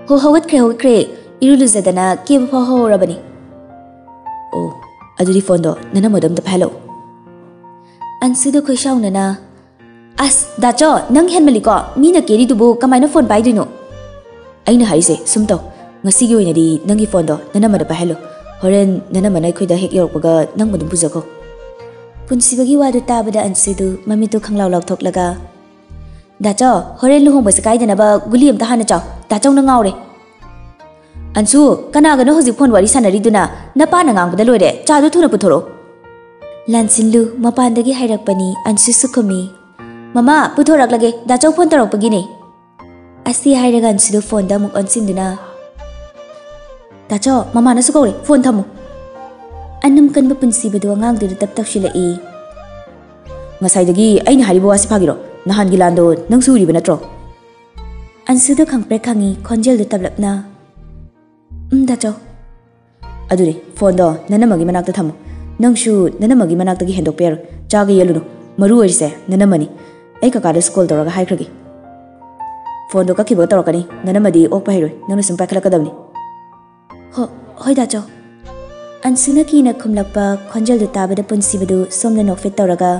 "ꯍꯣ, ꯍꯧꯒꯠꯈ꯭ꯔꯦ, ꯍꯧꯒꯠꯈ꯭ꯔꯦ꯫ ꯏꯔꯨ ꯂꯨꯖꯗꯅ ꯀꯦꯕ ꯐꯥꯎ ꯍꯧꯔꯕꯅꯤ꯫" "ꯑꯣ, ꯑꯗꯨꯗꯤ ꯐꯣꯟꯗꯣ ꯅꯅꯝꯃꯗꯣ ꯑꯝꯇ ꯄꯥꯏꯍꯜꯂꯛꯎ꯫" ꯑꯟꯁꯨꯗ ꯈꯣꯏꯁꯥꯎꯅꯅ, ꯑꯁ ꯗꯥꯆꯣ, ꯅꯪ ꯍꯦꯟꯃꯜꯂꯤꯀꯣ꯫ ꯃꯤꯅ ꯀꯦꯔꯤꯗꯨꯕꯨ ꯀꯃꯥꯏꯅ ꯐꯣꯟ ꯄꯥꯏꯗꯣꯏꯅꯣ? ꯑꯩꯅ ꯍꯥꯏꯔꯤꯁꯦ ꯁꯨꯝ ꯇꯧ, ꯉꯁꯤꯒꯤ ꯑꯣꯏꯅꯗꯤ ꯅꯪꯒꯤ ꯐꯣꯟꯗꯣ ꯅꯅꯝꯃꯗ ꯄꯥꯏꯍꯜꯂꯨ꯫ ꯍꯣꯔꯦꯟ ꯅꯅꯝꯃꯅ ꯑꯩꯈꯣꯏꯗ ꯍꯦꯛ ꯌꯧꯔꯛꯄꯒ ꯅꯪ ꯑꯗꯨꯝ ꯄꯨꯖꯈꯣ꯫ ꯄꯨꯟꯁꯤꯕꯒꯤ ꯋꯥꯗꯨ ꯇꯥꯕꯗ ꯑꯟꯁꯨꯗꯨ ꯃꯃꯤꯠꯇꯨ ꯈꯪꯂꯥꯎ ꯂꯥꯎꯊꯣꯛꯂꯒ, "ꯗꯥꯆꯣ, ꯍꯣꯔꯦꯟ ꯂꯨꯍꯣꯡꯕꯁꯦ ꯀꯥꯏꯗꯅꯕ ꯒꯨꯂꯤ ꯑꯝꯇ ꯍꯥꯟꯅ ꯆꯥꯎ꯫ ꯗꯥꯆꯧꯅ ꯉꯥꯎꯔꯦ꯫" "ꯑꯟꯁꯨ, ꯀꯅꯥꯒꯅꯣ ꯍꯧꯖꯤꯛ ꯐꯣꯟ ꯋꯥꯔꯤ ꯁꯥꯟꯅꯔꯤꯗꯨꯅ? ꯅꯄꯥꯅ ꯉꯥꯡꯕꯗ ꯂꯣꯏꯔꯦ꯫ ꯆꯥꯗꯨ ꯊꯨꯅ ꯄꯨꯊꯣꯔꯛꯑꯣ꯫" "ꯂꯥꯟꯁꯤꯟꯂꯨ," ꯃꯄꯥꯟꯗꯒꯤ ꯍꯥꯏꯔꯛꯄꯅꯤ꯫ ꯑꯟꯁꯨꯁꯨ ꯈꯨꯝꯃꯤ꯫ "ꯃꯃꯥ, ꯄꯨꯊꯣꯔꯛꯂꯒꯦ꯫ ꯗꯥꯆꯧ ꯐꯣꯟ ꯇꯧꯔꯛꯄꯒꯤꯅꯦ꯫" ꯑꯁꯤ ꯍꯥꯏꯔꯒ ꯑꯟꯁꯨꯗꯨ ꯐꯣꯟꯗ ꯑꯃꯨꯛ ꯑꯣꯟꯁꯤꯟꯗꯨꯅ, "ꯗꯥꯆꯧ, ꯃꯃꯥꯅꯁꯨ ꯀꯧꯔꯦ, ꯐꯣꯟ ꯊꯝꯃꯨ꯫" ꯑꯅꯝ ꯀꯟꯕ ꯄꯨꯟꯁꯤꯕꯗꯨ ꯑꯉꯥꯡꯗꯨꯗ ꯇꯞ ꯇꯧꯁꯤꯜꯂꯛꯏ꯫ "ꯉꯁꯥꯏꯗꯒꯤ ꯑꯩꯅ ꯍꯥꯏꯔꯤꯕ ꯋꯥꯁꯤ ꯐꯥꯒꯤꯔꯣ? ꯅꯍꯥꯟꯒꯤ ꯂꯥꯟꯗꯣ ꯅꯪꯁꯨ ꯎꯔꯤꯕ ꯅꯠꯇ꯭ꯔꯣ?" ꯑꯟꯁꯨꯗꯨ ꯈꯪꯄ꯭ꯔꯦꯛ ꯈꯪꯉꯤ, ꯈꯣꯟꯖꯦꯜꯗꯨ ꯇꯞꯂꯞꯅ, "ꯎꯝ, ꯗꯥꯆꯧ꯫" "ꯑꯗꯨꯅꯤ, ꯐꯣꯟꯗꯣ ꯅꯅꯝꯃꯒꯤ ꯃꯅꯥꯛꯇ ꯊꯝꯃꯨ꯫ ꯅꯪꯁꯨ ꯅꯅꯝꯃꯒꯤ ꯃꯅꯥꯛꯇꯒꯤ ꯍꯦꯟꯗꯣꯛꯄ ꯌꯥꯔꯣꯏ꯫ ꯆꯥꯒ ꯌꯦꯜꯂꯨꯅꯨ꯫ ꯃꯔꯨ ꯑꯣꯏꯔꯤꯁꯦ ꯅꯅꯝꯃꯅꯤ꯫ ꯑꯩ ꯀꯀꯥꯗꯁꯨ ꯀꯣꯜ ꯇꯧꯔꯒ ꯍꯥꯏꯈ꯭ꯔꯒꯦ꯫ ꯐꯣꯟꯗꯣ ꯀꯛꯈꯤꯕꯒ ꯇꯧꯔꯛꯀꯅꯤ꯫ ꯅꯅꯝꯃꯗꯤ ꯑꯣꯛꯄ ꯍꯩꯔꯣꯏ꯫ ꯅꯪꯅ ꯁꯨꯝ ꯄꯥꯏꯈꯠꯂꯛꯀꯗꯕꯅꯤ꯫" "ꯍꯣ, ꯍꯣꯏ ꯗꯥꯆꯧ꯫" ꯑꯟꯁꯨꯅ ꯀꯤꯅ ꯈꯨꯝꯂꯛꯄ ꯈꯣꯟꯖꯦꯜꯗꯨ ꯇꯥꯕꯗ ꯄꯨꯟꯁꯤꯕꯗꯨ ꯁꯣꯝꯗ ꯅꯣꯛꯐꯦꯠ ꯇꯧꯔꯒ,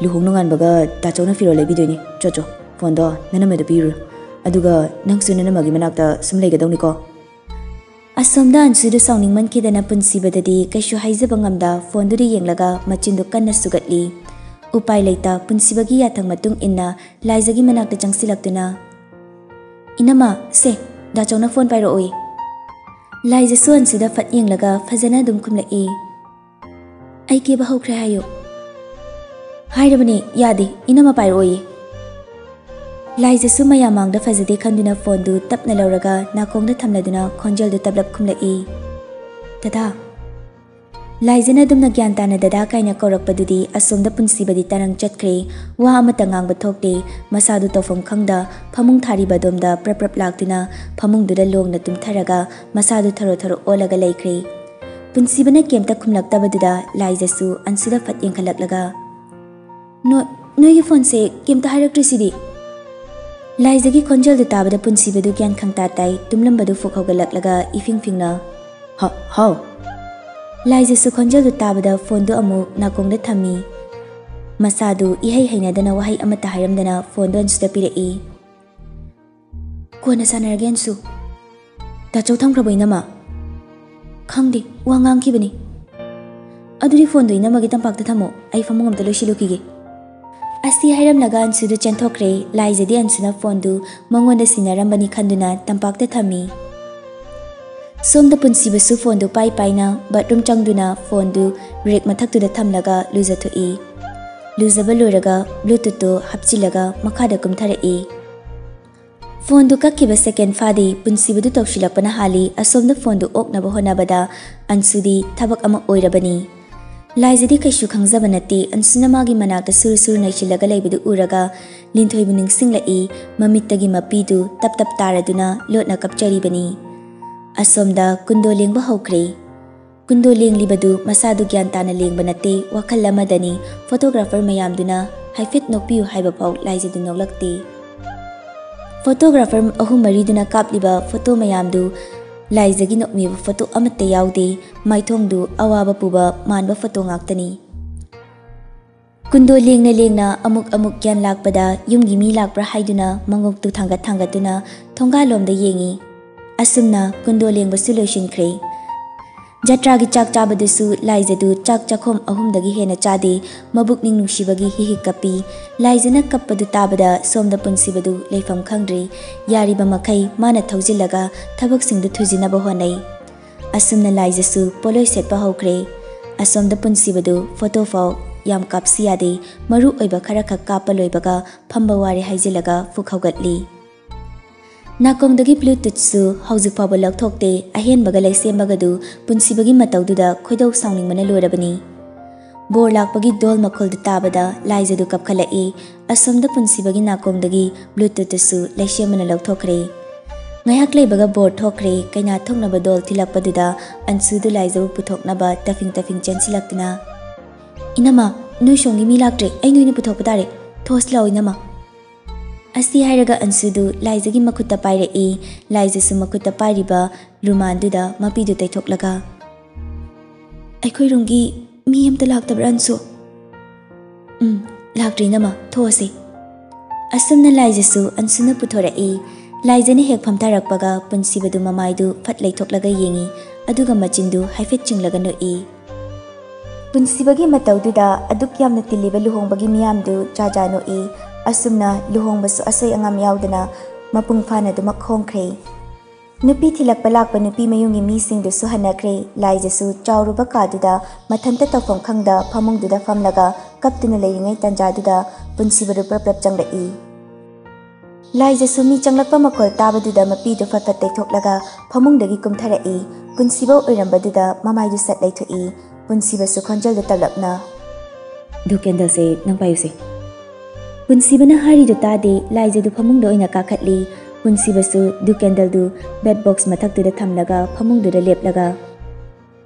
"ꯂꯨꯍꯣꯡ ꯅꯣꯡꯉꯥꯟꯕꯒ ꯗꯥꯆꯧꯅ ꯐꯤꯔꯣꯜ ꯂꯩꯕꯤꯗꯣꯏꯅꯤ꯫ ꯆꯣ ꯆꯣ, ꯐꯣꯟꯗꯣ ꯅꯅꯝꯃꯗ ꯄꯤꯔꯨꯔꯣ꯫ ꯑꯗꯨꯒ ꯅꯪꯁꯨ ꯅꯅꯝꯃꯒꯤ ꯃꯅꯥꯛꯇ ꯁꯨꯝ ꯂꯩꯒꯗꯧꯅꯤꯀꯣ꯫" ꯑꯁꯣꯝꯗ ꯑꯟꯁꯨꯗꯨ ꯁꯥꯎꯅꯤꯡꯃꯟꯈꯤꯗꯅ ꯄꯨꯟꯁꯤꯕꯗꯗꯤ ꯀꯩꯁꯨ ꯍꯥꯏꯖꯕ ꯉꯝꯗ ꯐꯣꯟꯗꯨꯗ ꯌꯦꯡꯂꯒ ꯃꯆꯤꯟꯗꯨ ꯀꯟꯅ ꯁꯨꯒꯠꯂꯤ꯫ ꯎꯄꯥꯏ ꯂꯩꯇ ꯄꯨꯟꯁꯤꯕꯒꯤ ꯌꯥꯊꯪ ꯃꯇꯨꯡ ꯏꯟꯅ ꯂꯥꯏꯖꯒꯤ ꯃꯅꯥꯛꯇ ꯆꯪꯁꯤꯜꯂꯛꯇꯨꯅ, "ꯏꯅꯝꯃ, ꯁꯦ, ꯗꯥꯆꯧꯅ ꯐꯣꯟ ꯄꯥꯏꯔꯛꯑꯣꯌꯦ꯫" ꯂꯥꯏꯖꯁꯨ ꯑꯟꯁꯨꯗ ꯐꯠ ꯌꯦꯡꯂꯒ ꯐꯖꯅ ꯑꯗꯨꯝ ꯈꯨꯝꯂꯛꯏ꯫ "ꯑꯩ ꯀꯦꯕ ꯍꯧꯈ꯭ꯔꯦ ꯍꯥꯏꯌꯨ꯫" "ꯍꯥꯏꯔꯕꯅꯦ, ꯌꯥꯗꯦ, ꯏꯅꯝꯃ ꯄꯥꯏꯔꯛꯑꯣꯌꯦ꯫" ꯂꯥꯏꯖꯁꯨ ꯃꯌꯥꯝ ꯃꯥꯡꯗ ꯐꯖꯗꯦ ꯈꯟꯗꯨꯅ ꯐꯣꯟꯗꯨ ꯇꯞꯅ ꯂꯧꯔꯒ ꯅꯥꯀꯣꯡꯗ ꯊꯝꯂꯗꯨꯅ ꯈꯣꯟꯖꯦꯜꯗꯨ ꯇꯞꯂꯞ ꯈꯨꯝꯂꯛꯏ, "ꯗꯗꯥ꯫" ꯂꯥꯏꯖꯅ ꯑꯗꯨꯝꯅ ꯒ꯭ꯌꯥꯟ ꯇꯥꯅ ꯗꯗꯥ ꯀꯥꯏꯅ ꯀꯧꯔꯛꯄꯗꯨꯗꯤ ꯑꯁꯣꯝꯗ ꯄꯨꯟꯁꯤꯕꯗꯤ ꯇꯔꯪ ꯆꯠꯈ꯭ꯔꯦ꯫ ꯋꯥ ꯑꯃꯠꯇ ꯉꯥꯡꯕ ꯊꯣꯛꯇꯦ꯫ ꯃꯁꯥꯗꯨ ꯇꯧꯐꯝ ꯈꯪꯗ ꯐꯃꯨꯡ ꯊꯥꯔꯤꯕ ꯑꯗꯣꯝꯗ ꯄ꯭ꯔꯞ ꯄ꯭ꯔꯞ ꯂꯥꯛꯇꯨꯅ ꯐꯃꯨꯡꯗꯨꯗ ꯂꯣꯡꯅ ꯇꯨꯝꯊꯔꯒ ꯃꯁꯥꯗꯨ ꯊꯔꯣ ꯊꯔꯣ ꯑꯣꯜꯂꯒ ꯂꯩꯈ꯭ꯔꯦ꯫ ꯄꯨꯟꯁꯤꯕꯅ ꯀꯩꯝꯇ ꯈꯨꯝꯂꯛꯇꯕꯗꯨꯗ ꯂꯥꯏꯖꯁꯨ ꯑꯟꯁꯨꯗ ꯐꯠ ꯌꯦꯡꯈꯠꯂꯛꯂꯒ, "ꯅꯣ-, ꯅꯣꯏꯒꯤ ꯐꯣꯟꯁꯦ ꯀꯩꯝꯇ ꯍꯥꯏꯔꯛꯇ꯭ꯔꯤꯁꯤꯗꯤ?" ꯂꯥꯏꯖꯒꯤ ꯈꯣꯟꯖꯦꯜꯗꯨ ꯇꯥꯕꯗ ꯄꯨꯟꯁꯤꯕꯗꯨ ꯒ꯭ꯌꯥꯟ ꯈꯪꯇꯥ ꯇꯥꯏ, ꯇꯨꯝꯂꯝꯕꯗꯨ ꯐꯨꯛ ꯍꯧꯒꯠꯂꯛꯂꯒ ꯏꯐꯤꯡ ꯐꯤꯡꯅ, "ꯍ-, ꯍꯥꯎ?" ꯂꯥꯏꯖꯁꯨ ꯈꯣꯟꯖꯦꯜꯗꯨ ꯇꯥꯕꯗ ꯐꯣꯟꯗꯨ ꯑꯃꯨꯛ ꯅꯥꯀꯣꯡꯗ ꯊꯝꯃꯤ꯫ ꯃꯁꯥꯗꯨ ꯏꯍꯩ ꯍꯩꯅꯗꯅ ꯋꯥꯍꯩ ꯑꯃꯠꯇ ꯍꯥꯏꯔꯝꯗꯅ ꯐꯣꯟꯗꯣ ꯑꯟꯁꯨꯗ ꯄꯤꯔꯛꯏ꯫ "ꯀꯣꯟꯅ ꯁꯥꯟꯅꯔꯒꯦ ꯑꯟꯁꯨ꯫ ꯇꯥꯆꯧ ꯊꯝꯈ꯭ꯔꯕꯣ ꯏꯅꯝꯃ?" "ꯈꯪꯗꯦ, ꯋꯥ ꯉꯥꯡꯈꯤꯕꯅꯤ꯫" "ꯑꯗꯨꯗꯤ ꯐꯣꯟꯗꯣ ꯏꯅꯝꯃꯒꯤ ꯇꯝꯄꯥꯛꯇ ꯊꯝꯃꯣ, ꯑꯩ ꯐꯃꯨꯡ ꯑꯝꯇ ꯂꯣꯏꯁꯤꯜꯂꯨꯈꯤꯒꯦ꯫" ꯑꯁꯤ ꯍꯥꯏꯔꯝꯂꯒ ꯑꯟꯁꯨꯗꯨ ꯆꯦꯟꯊꯣꯛꯈ꯭ꯔꯦ꯫ ꯂꯥꯏꯖꯗꯤ ꯑꯟꯁꯨꯅ ꯐꯣꯟꯗꯨ ꯃꯉꯣꯟꯗ ꯁꯤꯟꯅꯔꯝꯕꯅꯤ ꯈꯟꯗꯨꯅ ꯇꯝꯄꯥꯛꯇ ꯊꯝꯃꯤ꯫ ꯁꯣꯝꯗ ꯄꯨꯟꯁꯤꯕꯁꯨ ꯐꯣꯟꯗꯨ ꯄꯥꯏ ꯄꯥꯏꯅ ꯕꯥꯠꯔꯨꯝ ꯆꯪꯗꯨꯅ ꯐꯣꯟꯗꯨ ꯔꯦꯛ ꯃꯊꯛꯇꯨꯗ ꯊꯝꯂꯒ ꯂꯨꯖꯊꯣꯛꯏ꯫ ꯂꯨꯖꯕ ꯂꯣꯏꯔꯒ ꯕ꯭ꯂꯨꯇꯨꯠꯇꯨ ꯍꯥꯞꯆꯤꯜꯂꯒ ꯃꯈꯥꯗ ꯀꯨꯝꯊꯔꯛꯏ꯫ ꯐꯣꯟꯗꯨ ꯀꯛꯈꯤꯕ ꯁꯦꯀꯦꯟ ꯐꯥꯗꯦ, ꯄꯨꯟꯁꯤꯕꯗꯨ ꯇꯧꯁꯤꯜꯂꯛꯄꯅ ꯍꯥꯜꯂꯤ꯫ ꯑꯁꯣꯝꯗ ꯐꯣꯟꯗꯨ ꯑꯣꯛꯅꯕ ꯍꯣꯠꯅꯕꯗ ꯑꯟꯁꯨꯗꯤ ꯊꯕꯛ ꯑꯃ ꯑꯣꯏꯔꯕꯅꯤ꯫ ꯂꯥꯏꯖꯗꯤ ꯀꯩꯁꯨ ꯈꯪꯖꯕ ꯅꯠꯇꯦ꯫ ꯑꯟꯁꯨꯅ ꯃꯥꯒꯤ ꯃꯅꯥꯛꯇ ꯁꯨꯔꯨ ꯁꯨꯔꯨ ꯅꯩꯁꯤꯜꯂꯒ ꯂꯩꯕꯗꯨ ꯎꯔꯒ ꯂꯤꯟꯊꯣꯏꯕꯨ ꯅꯤꯡꯁꯤꯡꯂꯛꯏ꯫ ꯃꯃꯤꯠꯇꯒꯤ ꯃꯄꯤꯗꯨ ꯇꯞ ꯇꯞ ꯇꯥꯔꯗꯨꯅ ꯂꯣꯠꯅ ꯀꯞꯆꯔꯤꯕꯅꯤ꯫ ꯑꯁꯣꯝꯗ ꯀꯨꯟꯗꯣ ꯂꯦꯡꯕ ꯍꯧꯈ꯭ꯔꯦ꯫ ꯀꯨꯟꯗꯣ ꯂꯦꯡꯂꯤꯕꯗꯨ ꯃꯁꯥꯗꯨ ꯒ꯭ꯌꯥꯟ ꯇꯥꯅ ꯂꯦꯡꯕ ꯅꯠꯇꯦ, ꯋꯥꯈꯜ ꯑꯃꯗꯅꯤ꯫ ꯐꯣꯇꯣꯒ꯭ꯔꯥꯐꯔ ꯃꯌꯥꯝꯗꯨꯅ ꯍꯥꯏꯐꯦꯠ ꯅꯣꯛꯄꯤꯌꯨ ꯍꯥꯏꯕ ꯐꯥꯎ ꯂꯥꯏꯖꯗꯨ ꯅꯣꯛꯂꯛꯇꯦ꯫ ꯐꯣꯇꯣꯒ꯭ꯔꯥꯐꯔ ꯑꯍꯨꯝ ꯃꯔꯤꯗꯨꯅ ꯀꯥꯞꯂꯤꯕ ꯐꯣꯇꯣ ꯃꯌꯥꯝꯗꯨ ꯂꯥꯏꯖꯒꯤ ꯅꯣꯛꯃꯤꯕ ꯐꯣꯇꯣ ꯑꯃꯠꯇ ꯌꯥꯎꯗꯦ꯫ ꯃꯥꯏꯊꯣꯡꯗꯨ ꯑꯋꯥꯕ ꯄꯨꯕ ꯃꯥꯟꯕ ꯐꯣꯇꯣ ꯉꯥꯛꯇꯅꯤ꯫ ꯀꯨꯟꯗꯣ ꯂꯦꯡꯅ ꯂꯦꯡꯅ ꯑꯃꯨꯛ ꯑꯃꯨꯛ ꯒ꯭ꯌꯥꯟ ꯂꯥꯛꯄꯗ ꯌꯨꯝꯒꯤ ꯃꯤ ꯂꯥꯛꯄ꯭ꯔꯥ ꯍꯥꯏꯗꯨꯅ ꯃꯉꯣꯛꯇꯨ ꯊꯥꯡꯒꯠ ꯊꯥꯡꯒꯠꯇꯨꯅ ꯊꯣꯡꯒꯥꯜꯂꯣꯝꯗ ꯌꯦꯡꯉꯤ꯫ ꯑꯁꯨꯝꯅ ꯀꯨꯟꯗꯣ ꯂꯦꯡꯕꯁꯨ ꯂꯣꯏꯁꯤꯟꯈ꯭ꯔꯦ꯫ ꯖꯇ꯭ꯔꯥꯒꯤ ꯆꯥꯛ ꯆꯥꯕꯗꯨꯁꯨ ꯂꯥꯏꯖꯗꯨ ꯆꯥꯛ ꯆꯥꯛꯈꯣꯝ ꯑꯍꯨꯝꯗꯒꯤ ꯍꯦꯟꯅ ꯆꯥꯗꯦ꯫ ꯃꯕꯨꯛꯅꯤꯡ ꯅꯨꯡꯁꯤꯕꯒꯤ ꯍꯤꯍꯤꯛ ꯀꯞꯄꯤ꯫ ꯂꯥꯏꯖꯅ ꯀꯞꯄꯗꯨ ꯇꯥꯕꯗ ꯁꯣꯝꯗ ꯄꯨꯟꯁꯤꯕꯗꯨ ꯂꯩꯐꯝ ꯈꯪꯗ꯭ꯔꯦ꯫ ꯌꯥꯔꯤꯕ ꯃꯈꯩ ꯃꯥꯅ ꯊꯧꯖꯤꯜꯂꯒ ꯊꯕꯛꯁꯤꯡꯗꯨ ꯊꯨꯖꯤꯟꯅꯕ ꯍꯣꯠꯅꯩ꯫ ꯑꯁꯨꯝꯅ ꯂꯥꯏꯖꯁꯨ ꯄꯣꯠꯂꯣꯏ ꯁꯦꯠꯄ ꯍꯧꯈ꯭ꯔꯦ꯫ ꯑꯁꯣꯝꯗ ꯄꯨꯟꯁꯤꯕꯗꯨ ꯐꯣꯇꯣ ꯐꯥꯎ ꯌꯥꯝ ꯀꯥꯞꯁꯤ ꯌꯥꯗꯦ꯫ ꯃꯔꯨ ꯑꯣꯏꯕ ꯈꯔꯈꯛ ꯀꯥꯞꯄ ꯂꯣꯏꯕꯒ ꯐꯝꯕ ꯋꯥꯔꯦ ꯍꯥꯏꯖꯤꯜꯂꯒ ꯐꯨꯛ ꯍꯧꯒꯠꯂꯤ꯫ ꯅꯥꯀꯣꯡꯗꯒꯤ ꯕ꯭ꯂꯨꯇꯨꯠꯁꯨ ꯍꯧꯖꯤꯛ ꯐꯥꯎꯕ ꯂꯧꯊꯣꯛꯇꯦ꯫ ꯑꯍꯦꯟꯕꯒ ꯂꯩꯁꯦꯝꯕꯒꯗꯨ ꯄꯨꯟꯁꯤꯕꯒꯤ ꯃꯇꯧꯗꯨꯗ ꯈꯣꯏꯗꯧ ꯁꯥꯎꯅꯤꯡꯕꯅ ꯂꯣꯏꯔꯕꯅꯤ꯫ ꯕꯣꯔ ꯂꯥꯛꯄꯒꯤ ꯗꯣꯜ ꯃꯈꯣꯜꯗꯨ ꯇꯥꯕꯗ ꯂꯥꯏꯖꯗꯨ ꯀꯞꯈꯠꯂꯛꯏ꯫ ꯑꯁꯣꯝꯗ ꯄꯨꯟꯁꯤꯕꯒꯤ ꯅꯥꯀꯣꯡꯗꯒꯤ ꯕ꯭ꯂꯨꯇꯨꯠꯇꯨꯁꯨ ꯂꯩꯁꯦꯝꯕꯅ ꯂꯧꯊꯣꯛꯈ꯭ꯔꯦ꯫ ꯉꯥꯏꯍꯥꯛ ꯂꯩꯕꯒ ꯕꯣꯔ ꯊꯣꯛꯈ꯭ꯔꯦ꯫ ꯀꯩꯅꯥ ꯊꯣꯛꯅꯕ ꯗꯣꯜ ꯊꯤꯜꯂꯛꯄꯗꯨꯗ ꯑꯟꯁꯨꯗꯨ ꯂꯥꯏꯖꯕꯨ ꯄꯨꯊꯣꯛꯅꯕ ꯇꯐꯤꯡ ꯇꯐꯤꯡ ꯆꯦꯟꯁꯤꯜꯂꯛꯇꯨꯅ, "ꯏꯅꯝꯃ, ꯅꯣꯏ ꯁꯣꯝꯒꯤ ꯃꯤ ꯂꯥꯛꯇ꯭ꯔꯦ, ꯑꯩ ꯅꯣꯏꯅ ꯄꯨꯊꯣꯛꯄ ꯇꯥꯔꯦ꯫ ꯊꯣꯁ ꯂꯥꯛꯑꯣ ꯏꯅꯝꯃ꯫" ꯑꯁꯤ ꯍꯥꯏꯔꯒ ꯑꯟꯁꯨꯗꯨ ꯂꯥꯏꯖꯒꯤ ꯃꯈꯨꯠꯇ ꯄꯥꯏꯔꯛꯏ꯫ ꯂꯥꯏꯖꯁꯨ ꯃꯈꯨꯠꯇ ꯄꯥꯏꯔꯤꯕ ꯔꯨꯃꯥꯟꯗꯨꯗ ꯃꯄꯤꯗꯨ ꯇꯩꯊꯣꯛꯂꯒ, "ꯑꯩꯈꯣꯏ ꯔꯨꯝꯒꯤ ꯃꯤ ꯑꯝꯇ ꯂꯥꯛꯇꯕ꯭ꯔꯥ ꯑꯟꯁꯨ?" "ꯎꯝ, ꯂꯥꯛꯇ꯭ꯔꯤ ꯅꯃ, ꯊꯣꯛꯑꯁꯤ꯫" ꯑꯁꯨꯝꯅ ꯂꯥꯏꯖꯁꯨ ꯑꯟꯁꯨꯅ ꯄꯨꯊꯣꯔꯛꯏ꯫ ꯂꯥꯏꯖꯅ ꯍꯦꯛ ꯐꯝꯊꯔꯛꯄꯒ ꯄꯨꯟꯁꯤꯕꯗꯨ ꯃꯃꯥꯏꯗꯨ ꯐꯠ ꯂꯩꯊꯣꯛꯂꯒ ꯌꯦꯡꯏ, ꯑꯗꯨꯒ ꯃꯆꯤꯟꯗꯨ ꯍꯥꯏꯐꯦꯠ ꯆꯤꯡꯂꯒ ꯅꯣꯛꯏ꯫ ꯄꯨꯟꯁꯤꯕꯒꯤ ꯃꯇꯧꯗꯨꯗ ꯑꯗꯨꯛ ꯌꯥꯝꯅ ꯇꯤꯜꯂꯤꯕ ꯂꯨꯍꯣꯡꯕꯒꯤ ꯃꯤꯌꯥꯝꯗꯨ ꯖꯥ ꯖꯥ ꯅꯣꯛꯏ꯫ ꯑꯁꯨꯝꯅ ꯂꯨꯍꯣꯡꯕꯁꯨ ꯑꯁꯣꯏ ꯑꯉꯥꯝ ꯌꯥꯎꯗꯅ ꯃꯄꯨꯡ ꯐꯥꯅ ꯑꯗꯨꯃꯛ ꯍꯣꯡꯈ꯭ꯔꯦ꯫ ꯅꯨꯄꯤ ꯊꯤꯜꯂꯛꯄ ꯂꯥꯛꯄ ꯅꯨꯄꯤ ꯃꯌꯨꯝꯒꯤ ꯃꯤꯁꯤꯡꯗꯨꯁꯨ ꯍꯟꯅꯈ꯭ꯔꯦ꯫ ꯂꯥꯏꯖꯁꯨ ꯆꯥꯎꯔꯨꯕ ꯀꯥꯗꯨꯗ ꯃꯊꯟꯇ ꯇꯧꯐꯝ ꯈꯪꯗ ꯐꯃꯨꯡꯗꯨꯗ ꯐꯝꯂꯒ ꯀꯞꯇꯨꯅ ꯂꯩꯔꯤꯉꯩ ꯇꯟꯖꯥꯗꯨꯗ ꯄꯨꯟꯁꯤꯕꯗꯨ ꯄ꯭ꯔꯞ ꯄ꯭ꯔꯞ ꯆꯪꯂꯛꯏ꯫ ꯂꯥꯏꯖꯁꯨ ꯃꯤ ꯆꯪꯂꯛꯄ ꯃꯈꯣꯜ ꯇꯥꯕꯗꯨꯗ ꯃꯄꯤꯗꯨ ꯐꯠ ꯐꯠ ꯇꯩꯊꯣꯛꯂꯒ ꯐꯃꯨꯡꯗꯒꯤ ꯀꯨꯝꯊꯔꯛꯏ꯫ ꯄꯨꯟꯁꯤꯕ ꯑꯣꯏꯔꯝꯕꯗꯨꯗ ꯃꯃꯥꯏꯗꯨ ꯁꯠ ꯂꯩꯊꯣꯛꯏ꯫ ꯄꯨꯟꯁꯤꯕꯁꯨ ꯈꯣꯟꯖꯦꯜꯗꯨ ꯇꯞꯂꯞꯅ, "ꯑꯗꯨ ꯀꯦꯟꯗꯜꯁꯦ ꯅꯪ ꯄꯥꯏꯌꯨꯁꯦ꯫" ꯄꯨꯟꯁꯤꯕꯅ ꯍꯥꯏꯔꯤꯗꯨ ꯇꯥꯗꯦ꯫ ꯂꯥꯏꯖꯗꯨ ꯐꯃꯨꯡꯗ ꯑꯣꯏꯅ ꯀꯥꯈꯠꯂꯤ꯫ ꯄꯨꯟꯁꯤꯕꯁꯨ ꯑꯗꯨ ꯀꯦꯟꯗꯜꯗꯨ ꯕꯦꯠ ꯕꯣꯛꯁ ꯃꯊꯛꯇꯨꯗ ꯊꯝꯂꯒ ꯐꯃꯨꯡꯗꯨꯗ ꯂꯦꯞꯂꯒ,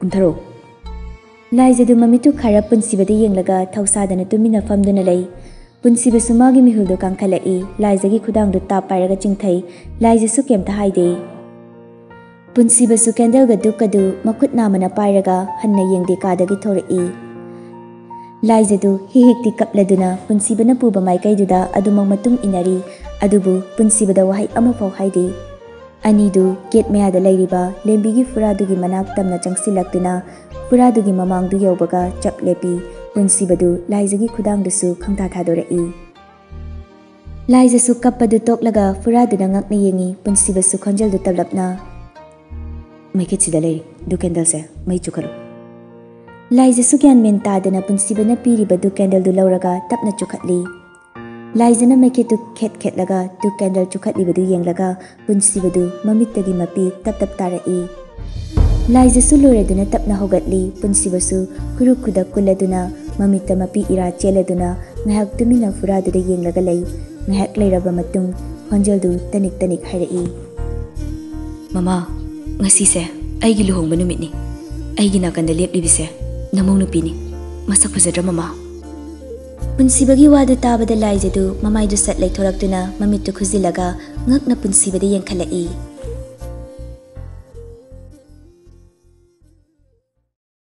"ꯀꯨꯝꯊꯔꯣ꯫" ꯂꯥꯏꯖꯗꯨ ꯃꯃꯤꯠꯇꯨ ꯈꯥꯔꯞ ꯄꯨꯟꯁꯤꯕꯗ ꯌꯦꯡꯂꯒ ꯊꯧꯁꯥꯗꯅ ꯇꯨꯃꯤꯟꯅ ꯐꯝꯗꯨꯅ ꯂꯩ꯫ ꯄꯨꯟꯁꯤꯕꯁꯨ ꯃꯥꯒꯤ ꯃꯤꯍꯨꯜꯗꯨ ꯀꯥꯡꯈꯠꯂꯛꯏ꯫ ꯂꯥꯏꯖꯒꯤ ꯈꯨꯗꯥꯡꯗꯨ ꯇꯥꯞ ꯄꯥꯏꯔꯒ ꯆꯤꯡꯊꯩ꯫ ꯂꯥꯏꯖꯁꯨ ꯀꯩꯝꯇ ꯍꯥꯏꯗꯦ꯫ ꯄꯨꯟꯁꯤꯕꯁꯨ ꯀꯦꯟꯗꯜꯒ ꯗꯨꯛꯀꯗꯨ ꯃꯈꯨꯠ ꯅꯥꯝꯃꯅ ꯄꯥꯏꯔꯒ ꯍꯟꯅ ꯌꯦꯡꯗꯦ ꯀꯥꯗꯒꯤ ꯊꯣꯔꯛꯏ꯫ ꯂꯥꯏꯖꯗꯨ ꯍꯤ ꯍꯤꯛꯇꯤ ꯀꯞꯂꯗꯨꯅ ꯄꯨꯟꯁꯤꯕꯅ ꯄꯨꯕ ꯃꯥꯏꯀꯩꯗꯨꯗ ꯑꯗꯨꯃꯛ ꯃꯇꯨꯡ ꯏꯟꯅꯔꯤ꯫ ꯑꯗꯨꯕꯨ ꯄꯨꯟꯁꯤꯕꯗ ꯋꯥꯍꯩ ꯑꯃꯐꯥꯎ ꯍꯥꯏꯗꯦ꯫ ꯑꯅꯤꯗꯨ ꯒꯦꯠ ꯃꯌꯥꯗ ꯂꯩꯔꯤꯕ ꯂꯦꯝꯕꯤꯒꯤ ꯐꯨꯔꯥꯗꯨꯒꯤ ꯃꯅꯥꯛ ꯇꯝꯅ ꯆꯪꯁꯤꯜꯂꯛꯇꯨꯅ ꯐꯨꯔꯥꯗꯨꯒꯤ ꯃꯃꯥꯡꯗꯨ ꯌꯧꯕꯒ ꯆꯞ ꯂꯦꯞꯄꯤ꯫ ꯄꯨꯟꯁꯤꯕꯗꯨ ꯂꯥꯏꯖꯒꯤ ꯈꯨꯗꯥꯡꯗꯨꯁꯨ ꯈꯪꯊꯥ ꯊꯥꯗꯣꯔꯛꯏ꯫ ꯂꯥꯏꯖꯁꯨ ꯀꯞꯄꯗꯨ ꯇꯣꯛꯂꯒ ꯐꯨꯔꯥꯗꯨꯅ ꯉꯛꯅ ꯌꯦꯡꯉꯤ꯫ ꯄꯨꯟꯁꯤꯕꯁꯨ ꯈꯣꯟꯖꯦꯜꯗꯨ ꯇꯞꯂꯞꯅ, "ꯃꯩꯈꯦꯠꯁꯤꯗ ꯂꯩꯔꯤ, ꯑꯗꯨ ꯀꯦꯟꯗꯜꯁꯦ ꯃꯩ ꯆꯨꯈꯠꯂꯨ꯫" ꯂꯥꯏꯖꯁꯨ ꯒ꯭ꯌꯥꯟ ꯃꯦꯟ ꯇꯥꯗꯅ ꯄꯨꯟꯁꯤꯕꯅ ꯄꯤꯔꯤꯕ ꯑꯗꯨ ꯀꯦꯟꯗꯜꯗꯨ ꯂꯧꯔꯒ ꯇꯞꯅ ꯆꯨꯈꯠꯂꯤ꯫ ꯂꯥꯏꯖꯅ ꯃꯩꯈꯦꯠꯇꯨ ꯈꯦꯠ ꯈꯦꯠꯂꯒ ꯑꯗꯨ ꯀꯦꯟꯗꯜ ꯆꯨꯈꯠꯂꯤꯕꯗꯨ ꯌꯦꯡꯂꯒ ꯄꯨꯟꯁꯤꯕꯗꯨ ꯃꯃꯤꯠꯇꯒꯤ ꯃꯄꯤ ꯇꯞ ꯇꯞ ꯇꯥꯔꯛꯏ꯫ ꯂꯥꯏꯖꯁꯨ ꯂꯣꯏꯔꯗꯨꯅ ꯇꯞꯅ ꯍꯧꯒꯠꯂꯤ꯫ ꯄꯨꯟꯁꯤꯕꯁꯨ ꯈꯨꯔꯨ ꯈꯨꯗꯛ ꯀꯨꯜꯂꯗꯨꯅ ꯃꯃꯤꯠꯇ ꯃꯄꯤ ꯏꯔꯥ ꯆꯦꯜꯂꯗꯨꯅ ꯉꯥꯏꯍꯥꯛ ꯇꯨꯃꯤꯟꯅ ꯐꯨꯔꯥꯗꯨꯗ ꯌꯦꯡꯂꯒ ꯂꯩ꯫ ꯉꯥꯏꯍꯥꯛ ꯂꯩꯔꯕ ꯃꯇꯨꯡ ꯈꯣꯟꯖꯦꯜꯗꯨ ꯇꯅꯤꯛ ꯇꯅꯤꯛ ꯍꯥꯏꯔꯛꯏ, "ꯃꯃꯥ, ꯉꯁꯤꯁꯦ ꯑꯩꯒꯤ ꯂꯨꯍꯣꯡꯕ ꯅꯨꯃꯤꯠꯅꯤ꯫ ꯑꯩꯒꯤ ꯅꯥꯀꯟꯗ ꯂꯦꯞꯂꯤꯕꯤꯁꯦ ꯅꯃꯧ ꯅꯨꯄꯤꯅꯤ꯫ ꯃꯁꯛ ꯐꯖꯗ꯭ꯔꯥ ꯃꯃꯥ?" ꯄꯨꯟꯁꯤꯕꯒꯤ ꯋꯥꯗꯨ ꯇꯥꯕꯗ ꯂꯥꯏꯖꯗꯨ ꯃꯃꯥꯏꯗꯨ ꯁꯠ ꯂꯩꯊꯣꯔꯛꯇꯨꯅ ꯃꯃꯤꯠꯇꯨ ꯈꯨꯖꯤꯜꯂꯒ ꯉꯛꯅ ꯄꯨꯟꯁꯤꯕꯗ ꯌꯦꯡꯈꯠꯂꯛꯏ꯫